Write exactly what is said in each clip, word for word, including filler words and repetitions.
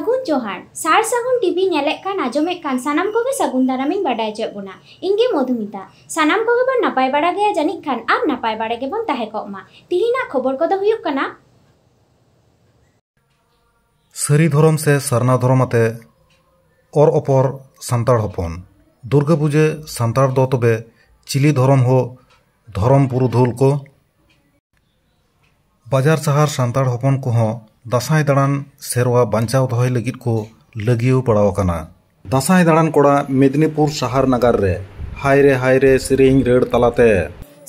ᱥᱟᱹᱜᱩᱱ ᱡᱚᱦᱟᱨ᱾ ᱥᱟᱨ ᱥᱟᱹᱜᱩᱱ ᱴᱤᱵᱷᱤ ᱧᱮᱞᱮᱫ ᱠᱟᱱ, ᱟᱸᱡᱚᱢᱮᱫ ᱠᱟᱱ ᱥᱟᱱᱟᱢ ᱠᱚᱜᱮ ᱥᱟᱹᱜᱩᱱ ᱫᱟᱨᱟᱢᱤᱧ ᱵᱟᱰᱟᱭ ᱦᱚᱪᱚᱭᱮᱫ ᱵᱚᱱᱟ᱾ ᱤᱧ ᱜᱮ ᱢᱚᱫᱷᱩᱢᱤᱛᱟ᱾ ᱥᱟᱱᱟᱢ ᱠᱚᱜᱮ ᱵᱚᱱ ᱱᱟᱯᱟᱭ ᱵᱟᱲᱟ ᱜᱮᱭᱟ ᱡᱟᱹᱱᱤᱡ ᱠᱷᱟᱱ, ᱟᱨ ᱱᱟᱯᱟᱭ ᱵᱟᱲᱟ ᱜᱮᱵᱚᱱ ᱛᱟᱦᱮᱸ ᱠᱚᱜ ᱢᱟ᱾ ᱛᱤᱦᱤᱧᱟᱜ ᱠᱷᱚᱵᱚᱨ ᱠᱚᱫᱚ ᱦᱩᱭᱩᱜ ᱠᱟᱱᱟ᱾ ᱥᱟᱹᱨᱤ ᱫᱷᱚᱨᱚᱢ ᱥᱮ ᱥᱟᱨᱱᱟ ᱫᱷᱚᱨᱚᱢ ᱟᱛᱮ ᱚᱨ ᱚᱯᱚᱨ ᱥᱟᱱᱛᱟᱲ ᱦᱚᱯᱚᱱ᱾ ᱫᱩᱨᱜᱟᱹ ᱯᱩᱡᱟᱹ ᱥᱟᱱᱛᱟᱲ ᱫᱚ ᱛᱚᱵᱮ ᱪᱤᱞᱤ ᱫᱷᱚᱨᱚᱢ ᱦᱚ ᱫᱷᱚᱨᱚᱢ ᱯᱩᱨᱩᱫᱷᱩᱞ ᱠᱚ? ᱵᱟᱡᱟᱨ ᱥᱟᱦᱟᱨ ᱥᱟᱱᱛᱟᱲ ᱦᱚᱯᱚᱱ ᱠᱚᱦᱚᱸ ᱫᱟᱸᱥᱟᱭ ᱫᱟᱬᱟᱱ ᱥᱮᱨᱣᱟ ᱵᱟᱧᱪᱟᱣ ᱫᱚᱦᱚᱭ ᱞᱟᱹᱜᱤᱫ ᱠᱚ ᱞᱟᱹᱜᱤᱭᱟᱹᱣ ᱯᱟᱲᱟᱣ ᱟᱠᱟᱱᱟ᱾ ᱫᱟᱸᱥᱟᱭ ᱫᱟᱬᱟᱱ ᱠᱚᱲᱟ ᱢᱮᱫᱽᱱᱤᱯᱩᱨ ᱥᱟᱦᱟᱨ ᱱᱟᱜᱟᱨ ᱨᱮ ᱦᱟᱭ ᱨᱮ ᱦᱟᱭ ᱨᱮ ᱥᱮᱨᱮᱧ ᱨᱟᱹᱲ ᱛᱟᱞᱟᱛᱮ᱾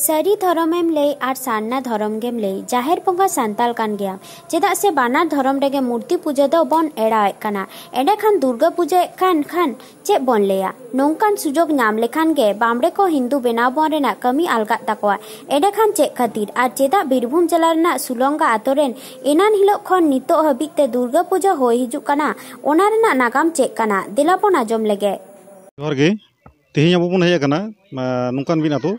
ᱥᱟᱹᱨᱤ ᱫᱷᱚᱨᱚᱢᱮᱢ ᱞᱟᱹᱭ ᱟᱨ ᱥᱟᱨᱱᱟ ᱫᱷᱚᱨᱚᱢ ᱜᱮᱢ ᱞᱟᱹᱭ, ᱡᱟᱦᱮᱨ ᱵᱚᱸᱜᱟ ᱥᱟᱱᱛᱟᱲ ᱠᱟᱱ ᱜᱮᱭᱟᱢ, ᱪᱮᱫᱟᱜ ᱥᱮ ᱵᱟᱱᱟᱨ ᱫᱷᱚᱨᱚᱢ ᱨᱮᱜᱮ ᱢᱩᱨᱛᱤ ᱯᱩᱡᱟᱹ ᱫᱚ ᱵᱚᱱ ᱮᱲᱟᱣᱮᱫ ᱠᱟᱱᱟ᱾ ᱮᱸᱰᱮᱠᱷᱟᱱ ᱫᱩᱨᱜᱟᱹ ᱯᱩᱡᱟᱹᱭᱮᱫ ᱠᱟᱱ ᱠᱷᱟᱱ ᱪᱮᱫ ᱵᱚᱱ ᱞᱟᱹᱭᱟ? ᱱᱚᱝᱠᱟᱱ ᱥᱩᱡᱳᱜᱽ ᱧᱟᱢ ᱞᱮᱠᱷᱟᱱ ᱜᱮ ᱵᱟᱢᱲᱮ ᱠᱚ ᱦᱤᱱᱫᱩ ᱵᱮᱱᱟᱣ ᱵᱚᱱ ᱨᱮᱱᱟᱜ ᱠᱟᱹᱢᱤ ᱟᱞᱜᱟᱜ ᱛᱟᱠᱚᱣᱟ᱾ ᱮᱸᱰᱮᱠᱷᱟᱱ ᱪᱮᱫ ᱠᱷᱟᱹᱛᱤᱨ ᱟᱨ ᱪᱮᱫᱟᱜ ᱵᱤᱨᱵᱷᱩᱢ ᱡᱮᱞᱟ ᱨᱮᱱᱟᱜ ᱥᱩᱞᱚᱝᱜᱟ ᱟᱛᱳ ᱨᱮᱱ ᱮᱱᱟᱱ ᱦᱤᱞᱳᱜ ᱠᱷᱚᱱ ᱱᱤᱛᱚᱜ ᱦᱟᱹᱵᱤᱡ ᱛᱮ ᱫᱩᱨᱜᱟᱹ ᱯᱩᱡᱟᱹ ᱦᱩᱭ ᱦᱤᱡᱩᱜ ᱠᱟᱱᱟ, ᱚᱱᱟ ᱨᱮᱱᱟᱜ ᱱᱟᱜᱟᱢ ᱪᱮᱫ ᱠᱟᱱᱟ? ᱫᱮᱞᱟ ᱵᱚᱱ ᱟᱸᱡᱚᱢ ᱞᱮᱜᱮ᱾ ᱡᱚᱦᱟᱨ ᱜᱮ᱾ ᱛᱮᱦᱮᱧ ᱟᱵᱚ ᱵᱚᱱ ᱦᱮᱡ ᱟᱠᱟᱱᱟ, ᱟ, ᱱᱚᱝᱠᱟᱱ ᱢᱤᱫ ᱟᱛᱳ,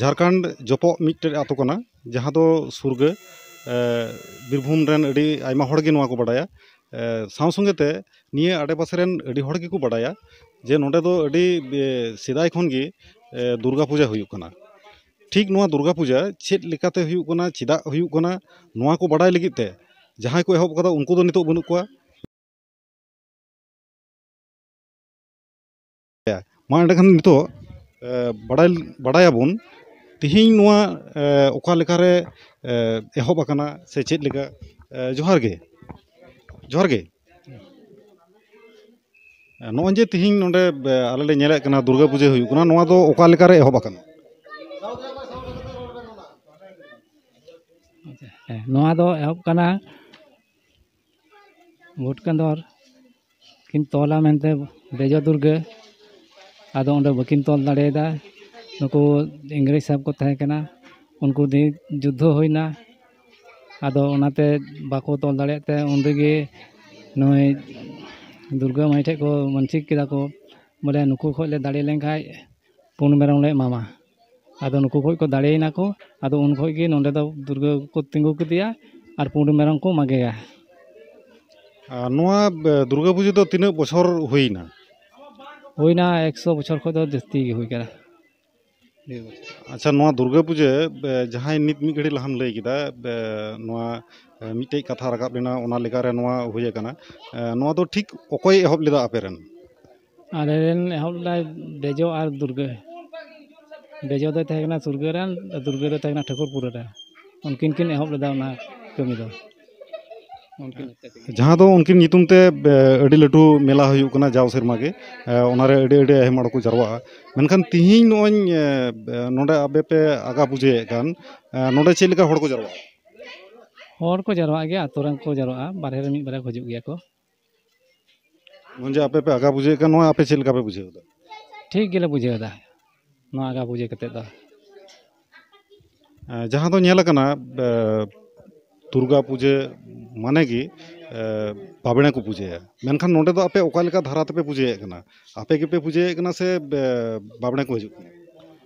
ᱡᱷᱟᱲᱠᱷᱚᱸᱰ ᱡᱚᱯᱚᱜ ᱢᱤᱫᱴᱮᱡ ᱟᱛᱳ ᱠᱟᱱᱟ, ᱡᱟᱦᱟᱸ ᱫᱚ ᱥᱩᱨ ᱜᱮ, ᱮ, ᱵᱤᱨᱵᱷᱩᱢ ᱨᱮᱱ ᱟᱹᱰᱤ ᱟᱭᱢᱟ ᱦᱚᱲ ᱜᱮ ᱱᱚᱣᱟ ᱠᱚ ᱵᱟᱰᱟᱭᱟ᱾ ᱮ, ᱥᱟᱶ ᱥᱚᱸᱜᱮ ᱛᱮ ᱱᱤᱭᱟᱹ ᱟᱰᱮᱯᱟᱥᱮ ᱨᱮᱱ ᱟᱹᱰᱤ ᱦᱚᱲ ᱜᱮᱠᱚ ᱵᱟᱰᱟᱭᱟ ᱡᱮ ᱱᱚᱰᱮ ᱫᱚ ᱟᱹᱰᱤ, ᱮ, ᱥᱮᱫᱟᱭ ᱠᱷᱚᱱ ᱜᱮ, ᱮ, ᱫᱩᱨᱜᱟ ᱯᱩᱡᱟᱹ ᱦᱩᱭᱩᱜ ᱠᱟᱱᱟ᱾ ᱴᱷᱤᱠ ᱱᱚᱣᱟ ᱫᱩᱨᱜᱟ ᱯᱩᱡᱟᱹ ᱪᱮᱫ ᱞᱮᱠᱟᱛᱮ ᱦᱩᱭᱩᱜ ᱠᱟᱱᱟ, ᱪᱮᱫᱟᱜ ᱦᱩᱭᱩᱜ ᱠᱟᱱᱟ, ᱱᱚᱣᱟ ᱠᱚ ᱵᱟᱰᱟᱭ ᱞᱟᱹᱜᱤᱫ ᱛᱮ ᱡᱟᱦᱟᱸᱭ ᱠᱚ ᱮᱦᱚᱵ ᱟᱠᱟᱫᱟ, ᱩᱱᱠᱩ ᱫᱚ ᱱᱤᱛᱚᱜ ᱵᱟᱹᱱᱩᱜ ᱠᱚᱣᱟ᱾ ᱢᱟ ᱮᱸᱰᱮᱠᱷᱟᱱ ᱱᱤᱛᱚᱜ, ᱮ, ᱵᱟᱰᱟᱭ, ᱵᱟᱰᱟᱭᱟᱵᱚᱱ ᱛᱤᱦᱤᱧ ᱱᱚᱣᱟ, ᱮ, ᱚᱠᱟ ᱞᱮᱠᱟᱨᱮ, ᱮ, ᱮᱦᱚᱵ ᱟᱠᱟᱱᱟ ᱥᱮ ᱪᱮᱫ ᱞᱮᱠᱟ? ᱮ, ᱡᱚᱦᱟᱨ ᱜᱮ, ᱡᱚᱦᱟᱨ ᱜᱮ᱾ ᱮ, ᱱᱚᱜᱼᱚᱭ ᱡᱮ ᱛᱤᱦᱤᱧ ᱱᱚᱰᱮ, ᱮ, ᱟᱞᱮ ᱞᱮ ᱧᱮᱞᱮᱫ ᱠᱟᱱᱟ ᱫᱩᱨᱜᱟᱹ ᱯᱩᱡᱟᱹ ᱦᱩᱭᱩᱜ ᱠᱟᱱᱟ, ᱱᱚᱣᱟ ᱫᱚ ᱚᱠᱟ ᱞᱮᱠᱟᱨᱮ ᱮᱦᱚᱵ ᱟᱠᱟᱱᱟ? ᱦᱮᱸ, ᱱᱚᱣᱟ ᱫᱚ ᱮᱦᱚᱵ ᱠᱟᱱᱟ ᱵᱷᱩᱴᱠᱟᱸᱫᱚᱨ ᱠᱤᱱ ᱛᱚᱞᱟ ᱢᱮᱱᱛᱮ ᱵᱮᱡᱚ ᱫᱩᱨᱜᱟᱹ, ᱟᱫᱚ ᱚᱸᱰᱮ ᱵᱟᱹᱠᱤᱱ ᱛᱚᱞ ᱫᱟᱲᱮᱭᱟᱫᱟ᱾ ᱱᱩᱠᱩ ᱤᱝᱨᱮᱡᱽ ᱥᱟᱦᱮᱵᱽ ᱠᱚ ᱛᱟᱦᱮᱸ ᱠᱟᱱᱟ, ᱩᱱᱠᱩ ᱫᱤᱭᱮ ᱡᱩᱫᱽᱫᱷᱚ ᱦᱩᱭᱱᱟ᱾ ᱟᱫᱚ ᱚᱱᱟᱛᱮ ᱵᱟᱠᱚ ᱛᱚᱞ ᱫᱟᱲᱮᱭᱟᱜ ᱛᱮ ᱩᱱ ᱨᱮᱜᱮ ᱱᱩᱭ ᱫᱩᱨᱜᱟᱹ ᱢᱟᱹᱭ ᱴᱷᱮᱱ ᱠᱚ ᱢᱟᱹᱱᱥᱤᱠ ᱠᱮᱫᱟ ᱠᱚ, ᱵᱚᱞᱮ ᱱᱩᱠᱩ ᱠᱷᱚᱡ ᱞᱮ ᱫᱟᱲᱮ ᱞᱮᱱᱠᱷᱟᱡ ᱯᱩᱸᱰ ᱢᱮᱨᱚᱢ ᱞᱮ ᱮᱢᱟᱢᱟ᱾ ᱟᱫᱚ ᱱᱩᱠᱩ ᱠᱷᱚᱡ ᱠᱚ ᱫᱟᱲᱮᱭᱮᱱᱟ ᱠᱚ, ᱟᱫᱚ ᱩᱱ ᱠᱷᱚᱡ ᱜᱮ ᱱᱚᱸᱰᱮ ᱫᱚ ᱫᱩᱨᱜᱟᱹ ᱠᱚ ᱛᱤᱸᱜᱩ ᱠᱮᱫᱮᱭᱟ ᱟᱨ ᱯᱩᱸᱰ ᱢᱮᱨᱚᱢ ᱠᱚ ᱢᱟᱜᱮᱭᱟ᱾ ᱟᱨ ᱱᱚᱣᱟ ᱮ, ᱫᱩᱨᱜᱟᱹ ᱯᱩᱡᱟᱹ ᱫᱚ ᱛᱤᱱᱟᱹᱜ ᱵᱚᱪᱷᱚᱨ ᱦᱩᱭᱱᱟ? ᱦᱩᱭᱱᱟ ᱮᱠᱥᱚ ᱵᱚᱪᱷᱚᱨ ᱠᱷᱚᱱ ᱫᱚ ᱡᱟᱹᱥᱛᱤ ᱜᱮ ᱦᱩᱭ ᱠᱟᱱᱟ᱾ ᱟᱪᱪᱷᱟ, ᱱᱚᱣᱟ ᱫᱩᱨᱜᱟᱹ ᱯᱩᱡᱟᱹ ᱮ, ᱡᱟᱦᱟᱸᱭ ᱱᱤᱛ ᱢᱤᱫ ᱜᱷᱟᱹᱲᱤᱡ ᱞᱟᱦᱟᱢ ᱞᱟᱹᱭ ᱠᱮᱫᱟ ᱮ, ᱱᱚᱣᱟ ᱮ, ᱢᱤᱫᱴᱮᱡ ᱠᱟᱛᱷᱟ ᱨᱟᱠᱟᱵ ᱞᱮᱱᱟ, ᱚᱱᱟ ᱞᱮᱠᱟᱨᱮ ᱱᱚᱣᱟ ᱦᱩᱭ ᱟᱠᱟᱱᱟ᱾ ᱮ, ᱱᱚᱣᱟ ᱫᱚ ᱴᱷᱤᱠ ᱚᱠᱚᱭ ᱮᱦᱚᱵ ᱞᱮᱫᱟ ᱟᱯᱮ ᱨᱮᱱ? ᱟᱞᱮ ᱨᱮᱱ ᱮᱦᱚᱵ ᱞᱮᱫᱟᱭ ᱵᱮᱡᱚ ᱟᱨ ᱫᱩᱨᱜᱟᱹ᱾ ᱵᱮᱡᱚ ᱫᱚᱭ ᱛᱟᱦᱮᱸ ᱠᱟᱱᱟ ᱥᱩᱨᱜᱟᱹ ᱨᱮᱱ, ᱫᱩᱨᱜᱟᱹ ᱫᱚᱭ ᱛᱟᱦᱮᱸ ᱠᱟᱱᱟ ᱴᱷᱟᱹᱠᱩᱨᱯᱩᱨ ᱨᱮ᱾ ᱩᱱᱠᱤᱱ ᱠᱤᱱ ᱮᱦᱚᱵ ᱞᱮᱫᱟ ᱚᱱᱟ ᱠᱟᱹᱢᱤ ᱫᱚ᱾ ᱩᱱᱠᱤᱱ ᱦᱚᱛᱮ ᱛᱮᱜᱮ᱾ ᱡᱟᱦᱟᱸ ᱫᱚ ᱩᱱᱠᱤᱱ ᱧᱩᱛᱩᱢ ᱛᱮ ᱮ, ᱟᱹᱰᱤ ᱞᱟᱹᱴᱩ ᱢᱮᱞᱟ ᱦᱩᱭᱩᱜ ᱠᱟᱱᱟ ᱡᱟᱣ ᱥᱮᱨᱢᱟ ᱜᱮ᱾ ᱮ, ᱚᱱᱟᱨᱮ ᱟᱹᱰᱤ ᱟᱹᱰᱤ ᱟᱭᱢᱟ ᱦᱚᱲ ᱠᱚ ᱡᱟᱨᱣᱟᱜᱼᱟ᱾ ᱢᱮᱱᱠᱷᱟᱱ ᱛᱤᱦᱤᱧ ᱱᱚᱜᱼᱚᱭ ᱮ, ᱱᱚᱰᱮ ᱟᱯᱮ ᱯᱮ ᱟᱜᱟ ᱯᱩᱡᱟᱹᱭᱮᱫ ᱠᱟᱱ, ᱮ, ᱱᱚᱰᱮ ᱪᱮᱫ ᱞᱮᱠᱟ ᱦᱚᱲ ᱠᱚ ᱡᱟᱨᱣᱟᱜᱼᱟ? ᱦᱚᱲ ᱠᱚ ᱡᱟᱨᱣᱟᱜ ᱜᱮᱭᱟ, ᱟᱛᱳ ᱨᱮᱱ ᱠᱚ ᱡᱟᱨᱣᱟᱜᱼᱟ, ᱵᱟᱨᱦᱮ ᱨᱮ ᱢᱤᱫ ᱵᱟᱨᱭᱟ ᱠᱚ ᱦᱤᱡᱩᱜ ᱜᱮᱭᱟ ᱠᱚ᱾ ᱱᱚᱜᱼᱚᱭ ᱡᱮ ᱟᱯᱮ ᱯᱮ ᱟᱜᱟ ᱯᱩᱡᱟᱹᱭᱮᱫ ᱠᱟᱱ, ᱱᱚᱣᱟ ᱟᱯᱮ ᱪᱮᱫ ᱞᱮᱠᱟ ᱯᱮ ᱵᱩᱡᱷᱟᱹᱣ ᱮᱫᱟ? ᱴᱷᱤᱠ ᱜᱮᱞᱮ ᱵᱩᱡᱷᱟᱹᱣ ᱮᱫᱟ ᱱᱚᱣᱟ ᱟᱜᱟ ᱯᱩᱡᱟᱹ ᱠᱟᱛᱮᱫ ᱫᱚ᱾ ᱮ, ᱡᱟᱦᱟᱸ ᱫᱚ ᱧᱮᱞ ᱟᱠᱟᱱᱟ, ᱮ, ᱫᱩᱨᱜᱟ ᱯᱩᱡᱟᱹ ᱢᱟᱱᱮ ᱜᱮ ᱮ, ᱵᱟᱵᱽᱲᱮ ᱠᱚ ᱯᱩᱡᱟᱹᱭᱟ, ᱢᱮᱱᱠᱷᱟᱱ ᱱᱚᱰᱮ ᱫᱚ ᱟᱯᱮ ᱚᱠᱟ ᱞᱮᱠᱟ ᱫᱷᱟᱨᱟ ᱛᱮᱯᱮ ᱯᱩᱡᱟᱹᱭᱮᱫ ᱠᱟᱱᱟ? ᱟᱯᱮ ᱜᱮᱯᱮ ᱯᱩᱡᱟᱹᱭᱮᱫ ᱠᱟᱱᱟ ᱥᱮ ᱮ, ᱵᱟᱵᱽᱲᱮ ᱠᱚ ᱦᱤᱡᱩᱜ ᱠᱟᱱᱟ?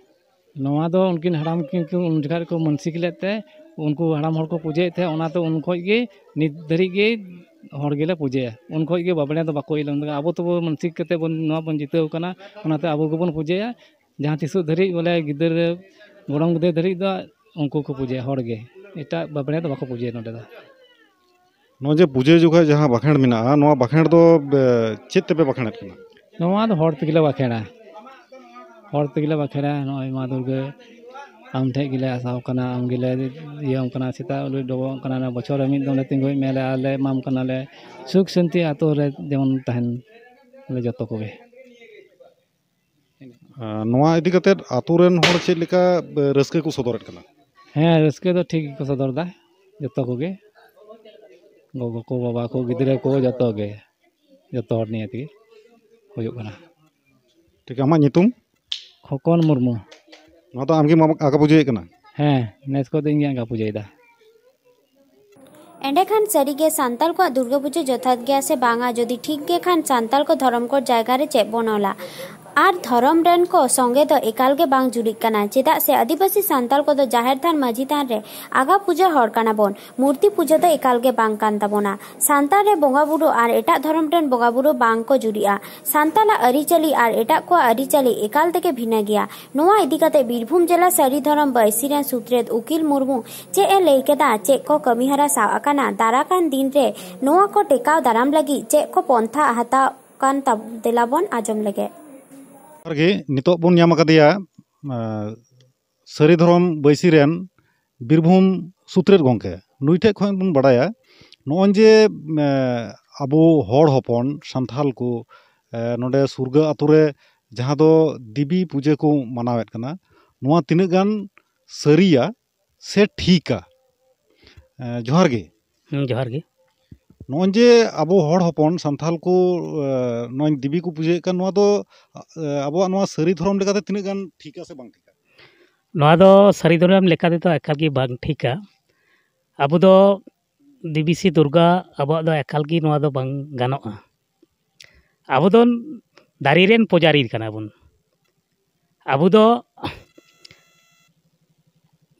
ᱱᱚᱣᱟ ᱫᱚ ᱩᱱᱠᱤᱱ ᱦᱟᱲᱟᱢ ᱠᱤᱱ ᱠᱚ ᱩᱱ ᱡᱚᱠᱷᱟᱡ ᱠᱚ ᱢᱟᱹᱱᱥᱤᱠ ᱞᱮᱫ ᱛᱮ, ᱩᱱᱠᱩ ᱦᱟᱲᱟᱢ ᱦᱚᱲ ᱠᱚ ᱯᱩᱡᱟᱹᱭᱮᱫ ᱛᱟᱦᱮᱸᱫ, ᱚᱱᱟᱛᱮ ᱩᱱ ᱠᱷᱚᱡ ᱜᱮ ᱱᱤᱛ ᱫᱷᱟᱹᱨᱤᱡ ᱜᱮ ᱦᱚᱲ ᱜᱮᱞᱮ ᱯᱩᱡᱟᱹᱭᱟ᱾ ᱩᱱ ᱠᱷᱚᱡ ᱜᱮ ᱵᱟᱵᱽᱲᱮ ᱫᱚ ᱵᱟᱠᱚ ᱤᱭᱟᱹ ᱞᱮᱱ ᱛᱟᱠᱚᱣᱟ᱾ ᱟᱵᱚ ᱛᱮᱵᱚ ᱢᱟᱹᱱᱥᱤᱠ ᱠᱟᱛᱮ ᱵᱚᱱ ᱱᱚᱣᱟ ᱵᱚᱱ ᱡᱤᱛᱟᱹᱣ ᱠᱟᱱᱟ, ᱚᱱᱟᱛᱮ ᱟᱵᱚ ᱜᱮᱵᱚᱱ ᱯᱩᱡᱟᱹᱭᱟ᱾ ᱡᱟᱦᱟᱸ ᱛᱤᱥᱚᱜ ᱫᱷᱟᱹᱨᱤᱡ ᱵᱚᱞᱮ ᱜᱤᱫᱟᱹᱨ, ᱜᱚᱲᱚᱢ ᱜᱤᱫᱟᱹᱨ ᱫᱷᱟᱹᱨᱤᱡ ᱫᱚ ᱩᱱᱠᱩ ᱠᱚ ᱯᱩᱡᱟᱹᱭᱟ ᱦᱚᱲ ᱜᱮ, ᱮᱴᱟᱜ ᱵᱟᱵᱽᱲᱮ ᱫᱚ ᱵᱟᱠᱚ ᱯᱩᱡᱟᱹᱭᱟ ᱱᱚᱰᱮ ᱫᱚ᱾ ᱱᱚᱜᱼᱚᱭ ᱡᱮ ᱯᱩᱡᱟᱹ ᱡᱚᱠᱷᱟᱡ ᱡᱟᱦᱟᱸ ᱵᱟᱸᱠᱷᱮᱲ ᱢᱮᱱᱟᱜᱼᱟ, ᱱᱚᱣᱟ ᱵᱟᱸᱠᱷᱮᱲ ᱫᱚ ᱮ, ᱪᱮᱫ ᱛᱮᱯᱮ ᱵᱟᱸᱠᱷᱮᱲᱮᱫ ᱠᱟᱱᱟ? ᱱᱚᱣᱟ ᱫᱚ ᱦᱚᱲ ᱛᱮᱜᱮ ᱞᱮ ᱵᱟᱸᱠᱷᱮᱲᱟ, ᱦᱚᱲ ᱛᱮᱜᱮ ᱞᱮ ᱵᱟᱸᱠᱷᱮᱲᱟ᱾ ᱱᱚᱜᱼᱚᱭ ᱢᱟ ᱫᱩᱨᱜᱟᱹ, ᱟᱢ ᱴᱷᱮᱡ ᱜᱮᱞᱮ ᱟᱥᱟᱣ ᱠᱟᱱᱟ, ᱟᱢ ᱜᱮᱞᱮ ᱤᱭᱟᱹᱣᱟᱢ ᱠᱟᱱᱟ, ᱥᱮᱛᱟᱜ ᱞᱮ ᱰᱚᱵᱚᱜ ᱠᱟᱱᱟ, ᱵᱚᱪᱷᱚᱨ ᱨᱮ ᱢᱤᱫ ᱫᱚᱢ ᱞᱮ ᱛᱤᱸᱜᱩᱭᱮᱫ ᱢᱮᱭᱟ ᱞᱮ, ᱟᱨ ᱞᱮ ᱮᱢᱟᱢ ᱠᱟᱱᱟ ᱞᱮ ᱥᱩᱠ ᱥᱟᱱᱛᱤ ᱟᱛᱳ ᱨᱮ ᱡᱮᱢᱚᱱ ᱛᱟᱦᱮᱱ ᱞᱮ ᱡᱚᱛᱚ ᱠᱚᱜᱮ᱾ ᱟᱨ ᱱᱚᱣᱟ ᱤᱫᱤ ᱠᱟᱛᱮᱫ ᱟᱛᱳ ᱨᱮᱱ ᱦᱚᱲ ᱪᱮᱫ ᱞᱮᱠᱟ ᱮ, ᱨᱟᱹᱥᱠᱟᱹ ᱠᱚ ᱥᱚᱫᱚᱨᱮᱫ ᱠᱟᱱᱟ? ᱦᱮᱸ, ᱨᱟᱹᱥᱠᱟᱹ ᱫᱚ ᱴᱷᱤᱠ ᱜᱮᱠᱚ ᱥᱚᱫᱚᱨ ᱮᱫᱟ ᱡᱚᱛᱚ ᱠᱚᱜᱮ, ᱜᱚᱜᱚ ᱠᱚ, ᱵᱟᱵᱟ ᱠᱚ, ᱜᱤᱫᱽᱨᱟᱹ ᱠᱚ, ᱡᱚᱛᱚ ᱜᱮ, ᱡᱚᱛᱚ ᱦᱚᱲ ᱱᱤᱭᱮ ᱛᱮᱜᱮ ᱦᱩᱭᱩᱜ ᱠᱟᱱᱟ᱾ ᱴᱷᱤᱠ, ᱟᱢᱟᱜ ᱧᱩᱛᱩᱢ? ᱠᱷᱚᱠᱚᱱ ᱢᱩᱨᱢᱩ᱾ ᱱᱚᱣᱟ ᱫᱚ ᱟᱢᱜᱮᱢ ᱟᱜᱟ ᱯᱩᱡᱟᱹᱭᱮᱫ ᱠᱟᱱᱟ? ᱦᱮᱸ, ᱱᱮᱥ ᱠᱷᱚᱱ ᱫᱚ ᱤᱧ ᱜᱮ ᱟᱜᱟ ᱯᱩᱡᱟᱹᱭᱮᱫᱟ᱾ ᱮᱸᱰᱮᱠᱷᱟᱱ ᱥᱟᱹᱨᱤᱜᱮ ᱥᱟᱱᱛᱟᱲ ᱠᱚᱣᱟᱜ ᱫᱩᱨᱜᱟᱹ ᱯᱩᱡᱟᱹ ᱡᱚᱛᱷᱟᱛ ᱜᱮᱭᱟ ᱥᱮ ᱵᱟᱝᱟ? ᱡᱩᱫᱤ ᱴᱷᱤᱠ ᱜᱮ ᱠᱷᱟᱱ, ᱥᱟᱱᱛᱟᱲ ᱠᱚ ᱫᱷᱚᱨᱚᱢ ᱠᱳᱰ ᱡᱟᱭᱜᱟ ᱨᱮ ᱪᱮᱫ ᱵᱚᱱ ᱚᱞᱟ? ᱟᱨ ᱫᱷᱚᱨᱚᱢ ᱨᱮᱱ ᱠᱚ ᱥᱚᱸᱜᱮ ᱫᱚ ᱮᱠᱟᱞ ᱜᱮ ᱵᱟᱝ ᱡᱩᱨᱤᱜ ᱠᱟᱱᱟ, ᱪᱮᱫᱟᱜ ᱥᱮ ᱟᱹᱫᱤᱵᱟᱹᱥᱤ ᱥᱟᱱᱛᱟᱲ ᱠᱚᱫᱚ ᱡᱟᱦᱮᱨ ᱛᱷᱟᱱ, ᱢᱟᱹᱡᱷᱤ ᱛᱷᱟᱱ ᱨᱮ ᱟᱜᱟ ᱯᱩᱡᱟᱹ ᱦᱚᱲ ᱠᱟᱱᱟ ᱵᱚᱱ, ᱢᱩᱨᱛᱤ ᱯᱩᱡᱟᱹ ᱫᱚ ᱮᱠᱟᱞ ᱜᱮ ᱵᱟᱝ ᱠᱟᱱ ᱛᱟᱵᱚᱱᱟ᱾ ᱥᱟᱱᱛᱟᱲ ᱨᱮ ᱵᱚᱸᱜᱟ ᱵᱩᱨᱩ ᱟᱨ ᱮᱴᱟᱜ ᱫᱷᱚᱨᱚᱢ ᱨᱮᱱ ᱵᱚᱸᱜᱟ ᱵᱩᱨᱩ ᱵᱟᱝ ᱠᱚ ᱡᱩᱨᱤᱜᱼᱟ᱾ ᱥᱟᱱᱛᱟᱲᱟᱜ ᱟᱹᱨᱤᱪᱟᱹᱞᱤ ᱟᱨ ᱮᱴᱟᱜ ᱠᱚᱣᱟᱜ ᱟᱹᱨᱤᱪᱟᱹᱞᱤ ᱮᱠᱟᱞ ᱛᱮᱜᱮ ᱵᱷᱤᱱᱟᱹ ᱜᱮᱭᱟ᱾ ᱱᱚᱣᱟ ᱤᱫᱤ ᱠᱟᱛᱮ ᱵᱤᱨᱵᱷᱩᱢ ᱡᱮᱞᱟ ᱥᱟᱹᱨᱤ ᱫᱷᱚᱨᱚᱢ ᱵᱟᱹᱭᱥᱤ ᱨᱮᱱ ᱥᱩᱛᱨᱮᱛ ᱩᱠᱤᱞ ᱢᱩᱨᱢᱩ ᱪᱮᱫ ᱮ ᱞᱟᱹᱭ ᱠᱮᱫᱟ, ᱪᱮᱫ ᱠᱚ ᱠᱟᱹᱢᱤᱦᱚᱨᱟ ᱥᱟᱵ ᱟᱠᱟᱱᱟ, ᱫᱟᱨᱟ ᱠᱟᱱ ᱫᱤᱱ ᱨᱮ ᱱᱚᱣᱟ ᱠᱚ ᱴᱮᱠᱟᱣ ᱫᱟᱨᱟᱢ ᱞᱟᱹᱜᱤᱫ ᱪᱮᱫ ᱠᱚ ᱯᱚᱱᱛᱷᱟ ᱦᱟᱛᱟᱣ ᱠᱟᱱ ᱛᱟᱵ-, ᱫᱮᱞᱟ ᱵᱚᱱ ᱟᱸᱡᱚᱢ ᱞᱮᱜᱮ᱾ ᱡᱚᱦᱟᱨ ᱜᱮ, ᱱᱤᱛᱚᱜ ᱵᱚᱱ ᱧᱟᱢ ᱟᱠᱟᱫᱮᱭᱟ, ᱟᱸ, ᱥᱟᱹᱨᱤ ᱫᱷᱚᱨᱚᱢ ᱵᱟᱹᱭᱥᱤ ᱨᱮᱱ ᱵᱤᱨᱵᱷᱩᱢ ᱥᱩᱛᱨᱮᱛ ᱜᱚᱢᱠᱮ᱾ ᱱᱩᱭ ᱴᱷᱮᱡ ᱠᱷᱚᱱ ᱵᱚᱱ ᱵᱟᱲᱟᱭᱟ, ᱱᱚᱜᱼᱚᱭ ᱡᱮ, ᱟᱸ, ᱟᱵᱚ ᱦᱚᱲ ᱦᱚᱯᱚᱱ ᱥᱟᱱᱛᱷᱟᱞ ᱠᱚ, ᱟᱸ, ᱱᱚᱰᱮ ᱥᱩᱨᱜᱟᱹ ᱟᱛᱳ ᱨᱮ ᱡᱟᱦᱟᱸ ᱫᱚ ᱫᱮᱵᱤ ᱯᱩᱡᱟᱹ ᱠᱚ ᱢᱟᱱᱟᱣᱮᱫ ᱠᱟᱱᱟ, ᱱᱚᱣᱟ ᱛᱤᱱᱟᱹᱜ ᱜᱟᱱ ᱥᱟᱹᱨᱤᱭᱟ ᱥᱮ ᱴᱷᱤᱠᱟ? ᱮᱸ, ᱡᱚᱦᱟᱨ ᱜᱮ᱾ ᱦᱩᱸ, ᱡᱚᱦᱟᱨ ᱜᱮ᱾ ᱱᱚᱜᱼᱚᱭ ᱡᱮ ᱟᱵᱚ ᱦᱚᱲ ᱦᱚᱯᱚᱱ ᱥᱟᱱᱛᱷᱟᱞ ᱠᱚ, ᱮᱸ, ᱱᱚᱜᱼᱚᱭ ᱫᱮᱵᱤ ᱠᱚ ᱯᱩᱡᱟᱹᱭᱮᱫ ᱠᱟᱱ, ᱱᱚᱣᱟ ᱫᱚ, ᱮᱸ, ᱟᱵᱚᱣᱟᱜ ᱱᱚᱣᱟ ᱥᱟᱹᱨᱤ ᱫᱷᱚᱨᱚᱢ ᱞᱮᱠᱟᱛᱮ ᱛᱤᱱᱟᱹᱜ ᱜᱟᱱ ᱴᱷᱤᱠᱟ ᱥᱮ ᱵᱟᱝ ᱴᱷᱤᱠᱟ? ᱱᱚᱣᱟ ᱫᱚ ᱥᱟᱹᱨᱤ ᱫᱷᱚᱨᱚᱢ ᱞᱮᱠᱟ ᱛᱮᱫᱚ ᱮᱠᱟᱞ ᱜᱮ ᱵᱟᱝ ᱴᱷᱤᱠᱟ᱾ ᱟᱵᱚ ᱫᱚ ᱫᱮᱵᱤ ᱥᱮ ᱫᱩᱨᱜᱟ ᱟᱵᱚᱣᱟᱜ ᱫᱚ ᱮᱠᱟᱞ ᱜᱮ ᱱᱚᱣᱟ ᱫᱚ ᱵᱟᱝ ᱜᱟᱱᱚᱜᱼᱟ᱾ ᱟᱵᱚ ᱫᱚ ᱫᱟᱨᱮ ᱨᱮᱱ ᱯᱩᱡᱟᱨᱤ ᱠᱟᱱᱟ ᱵᱚᱱ᱾ ᱟᱵᱚ ᱫᱚ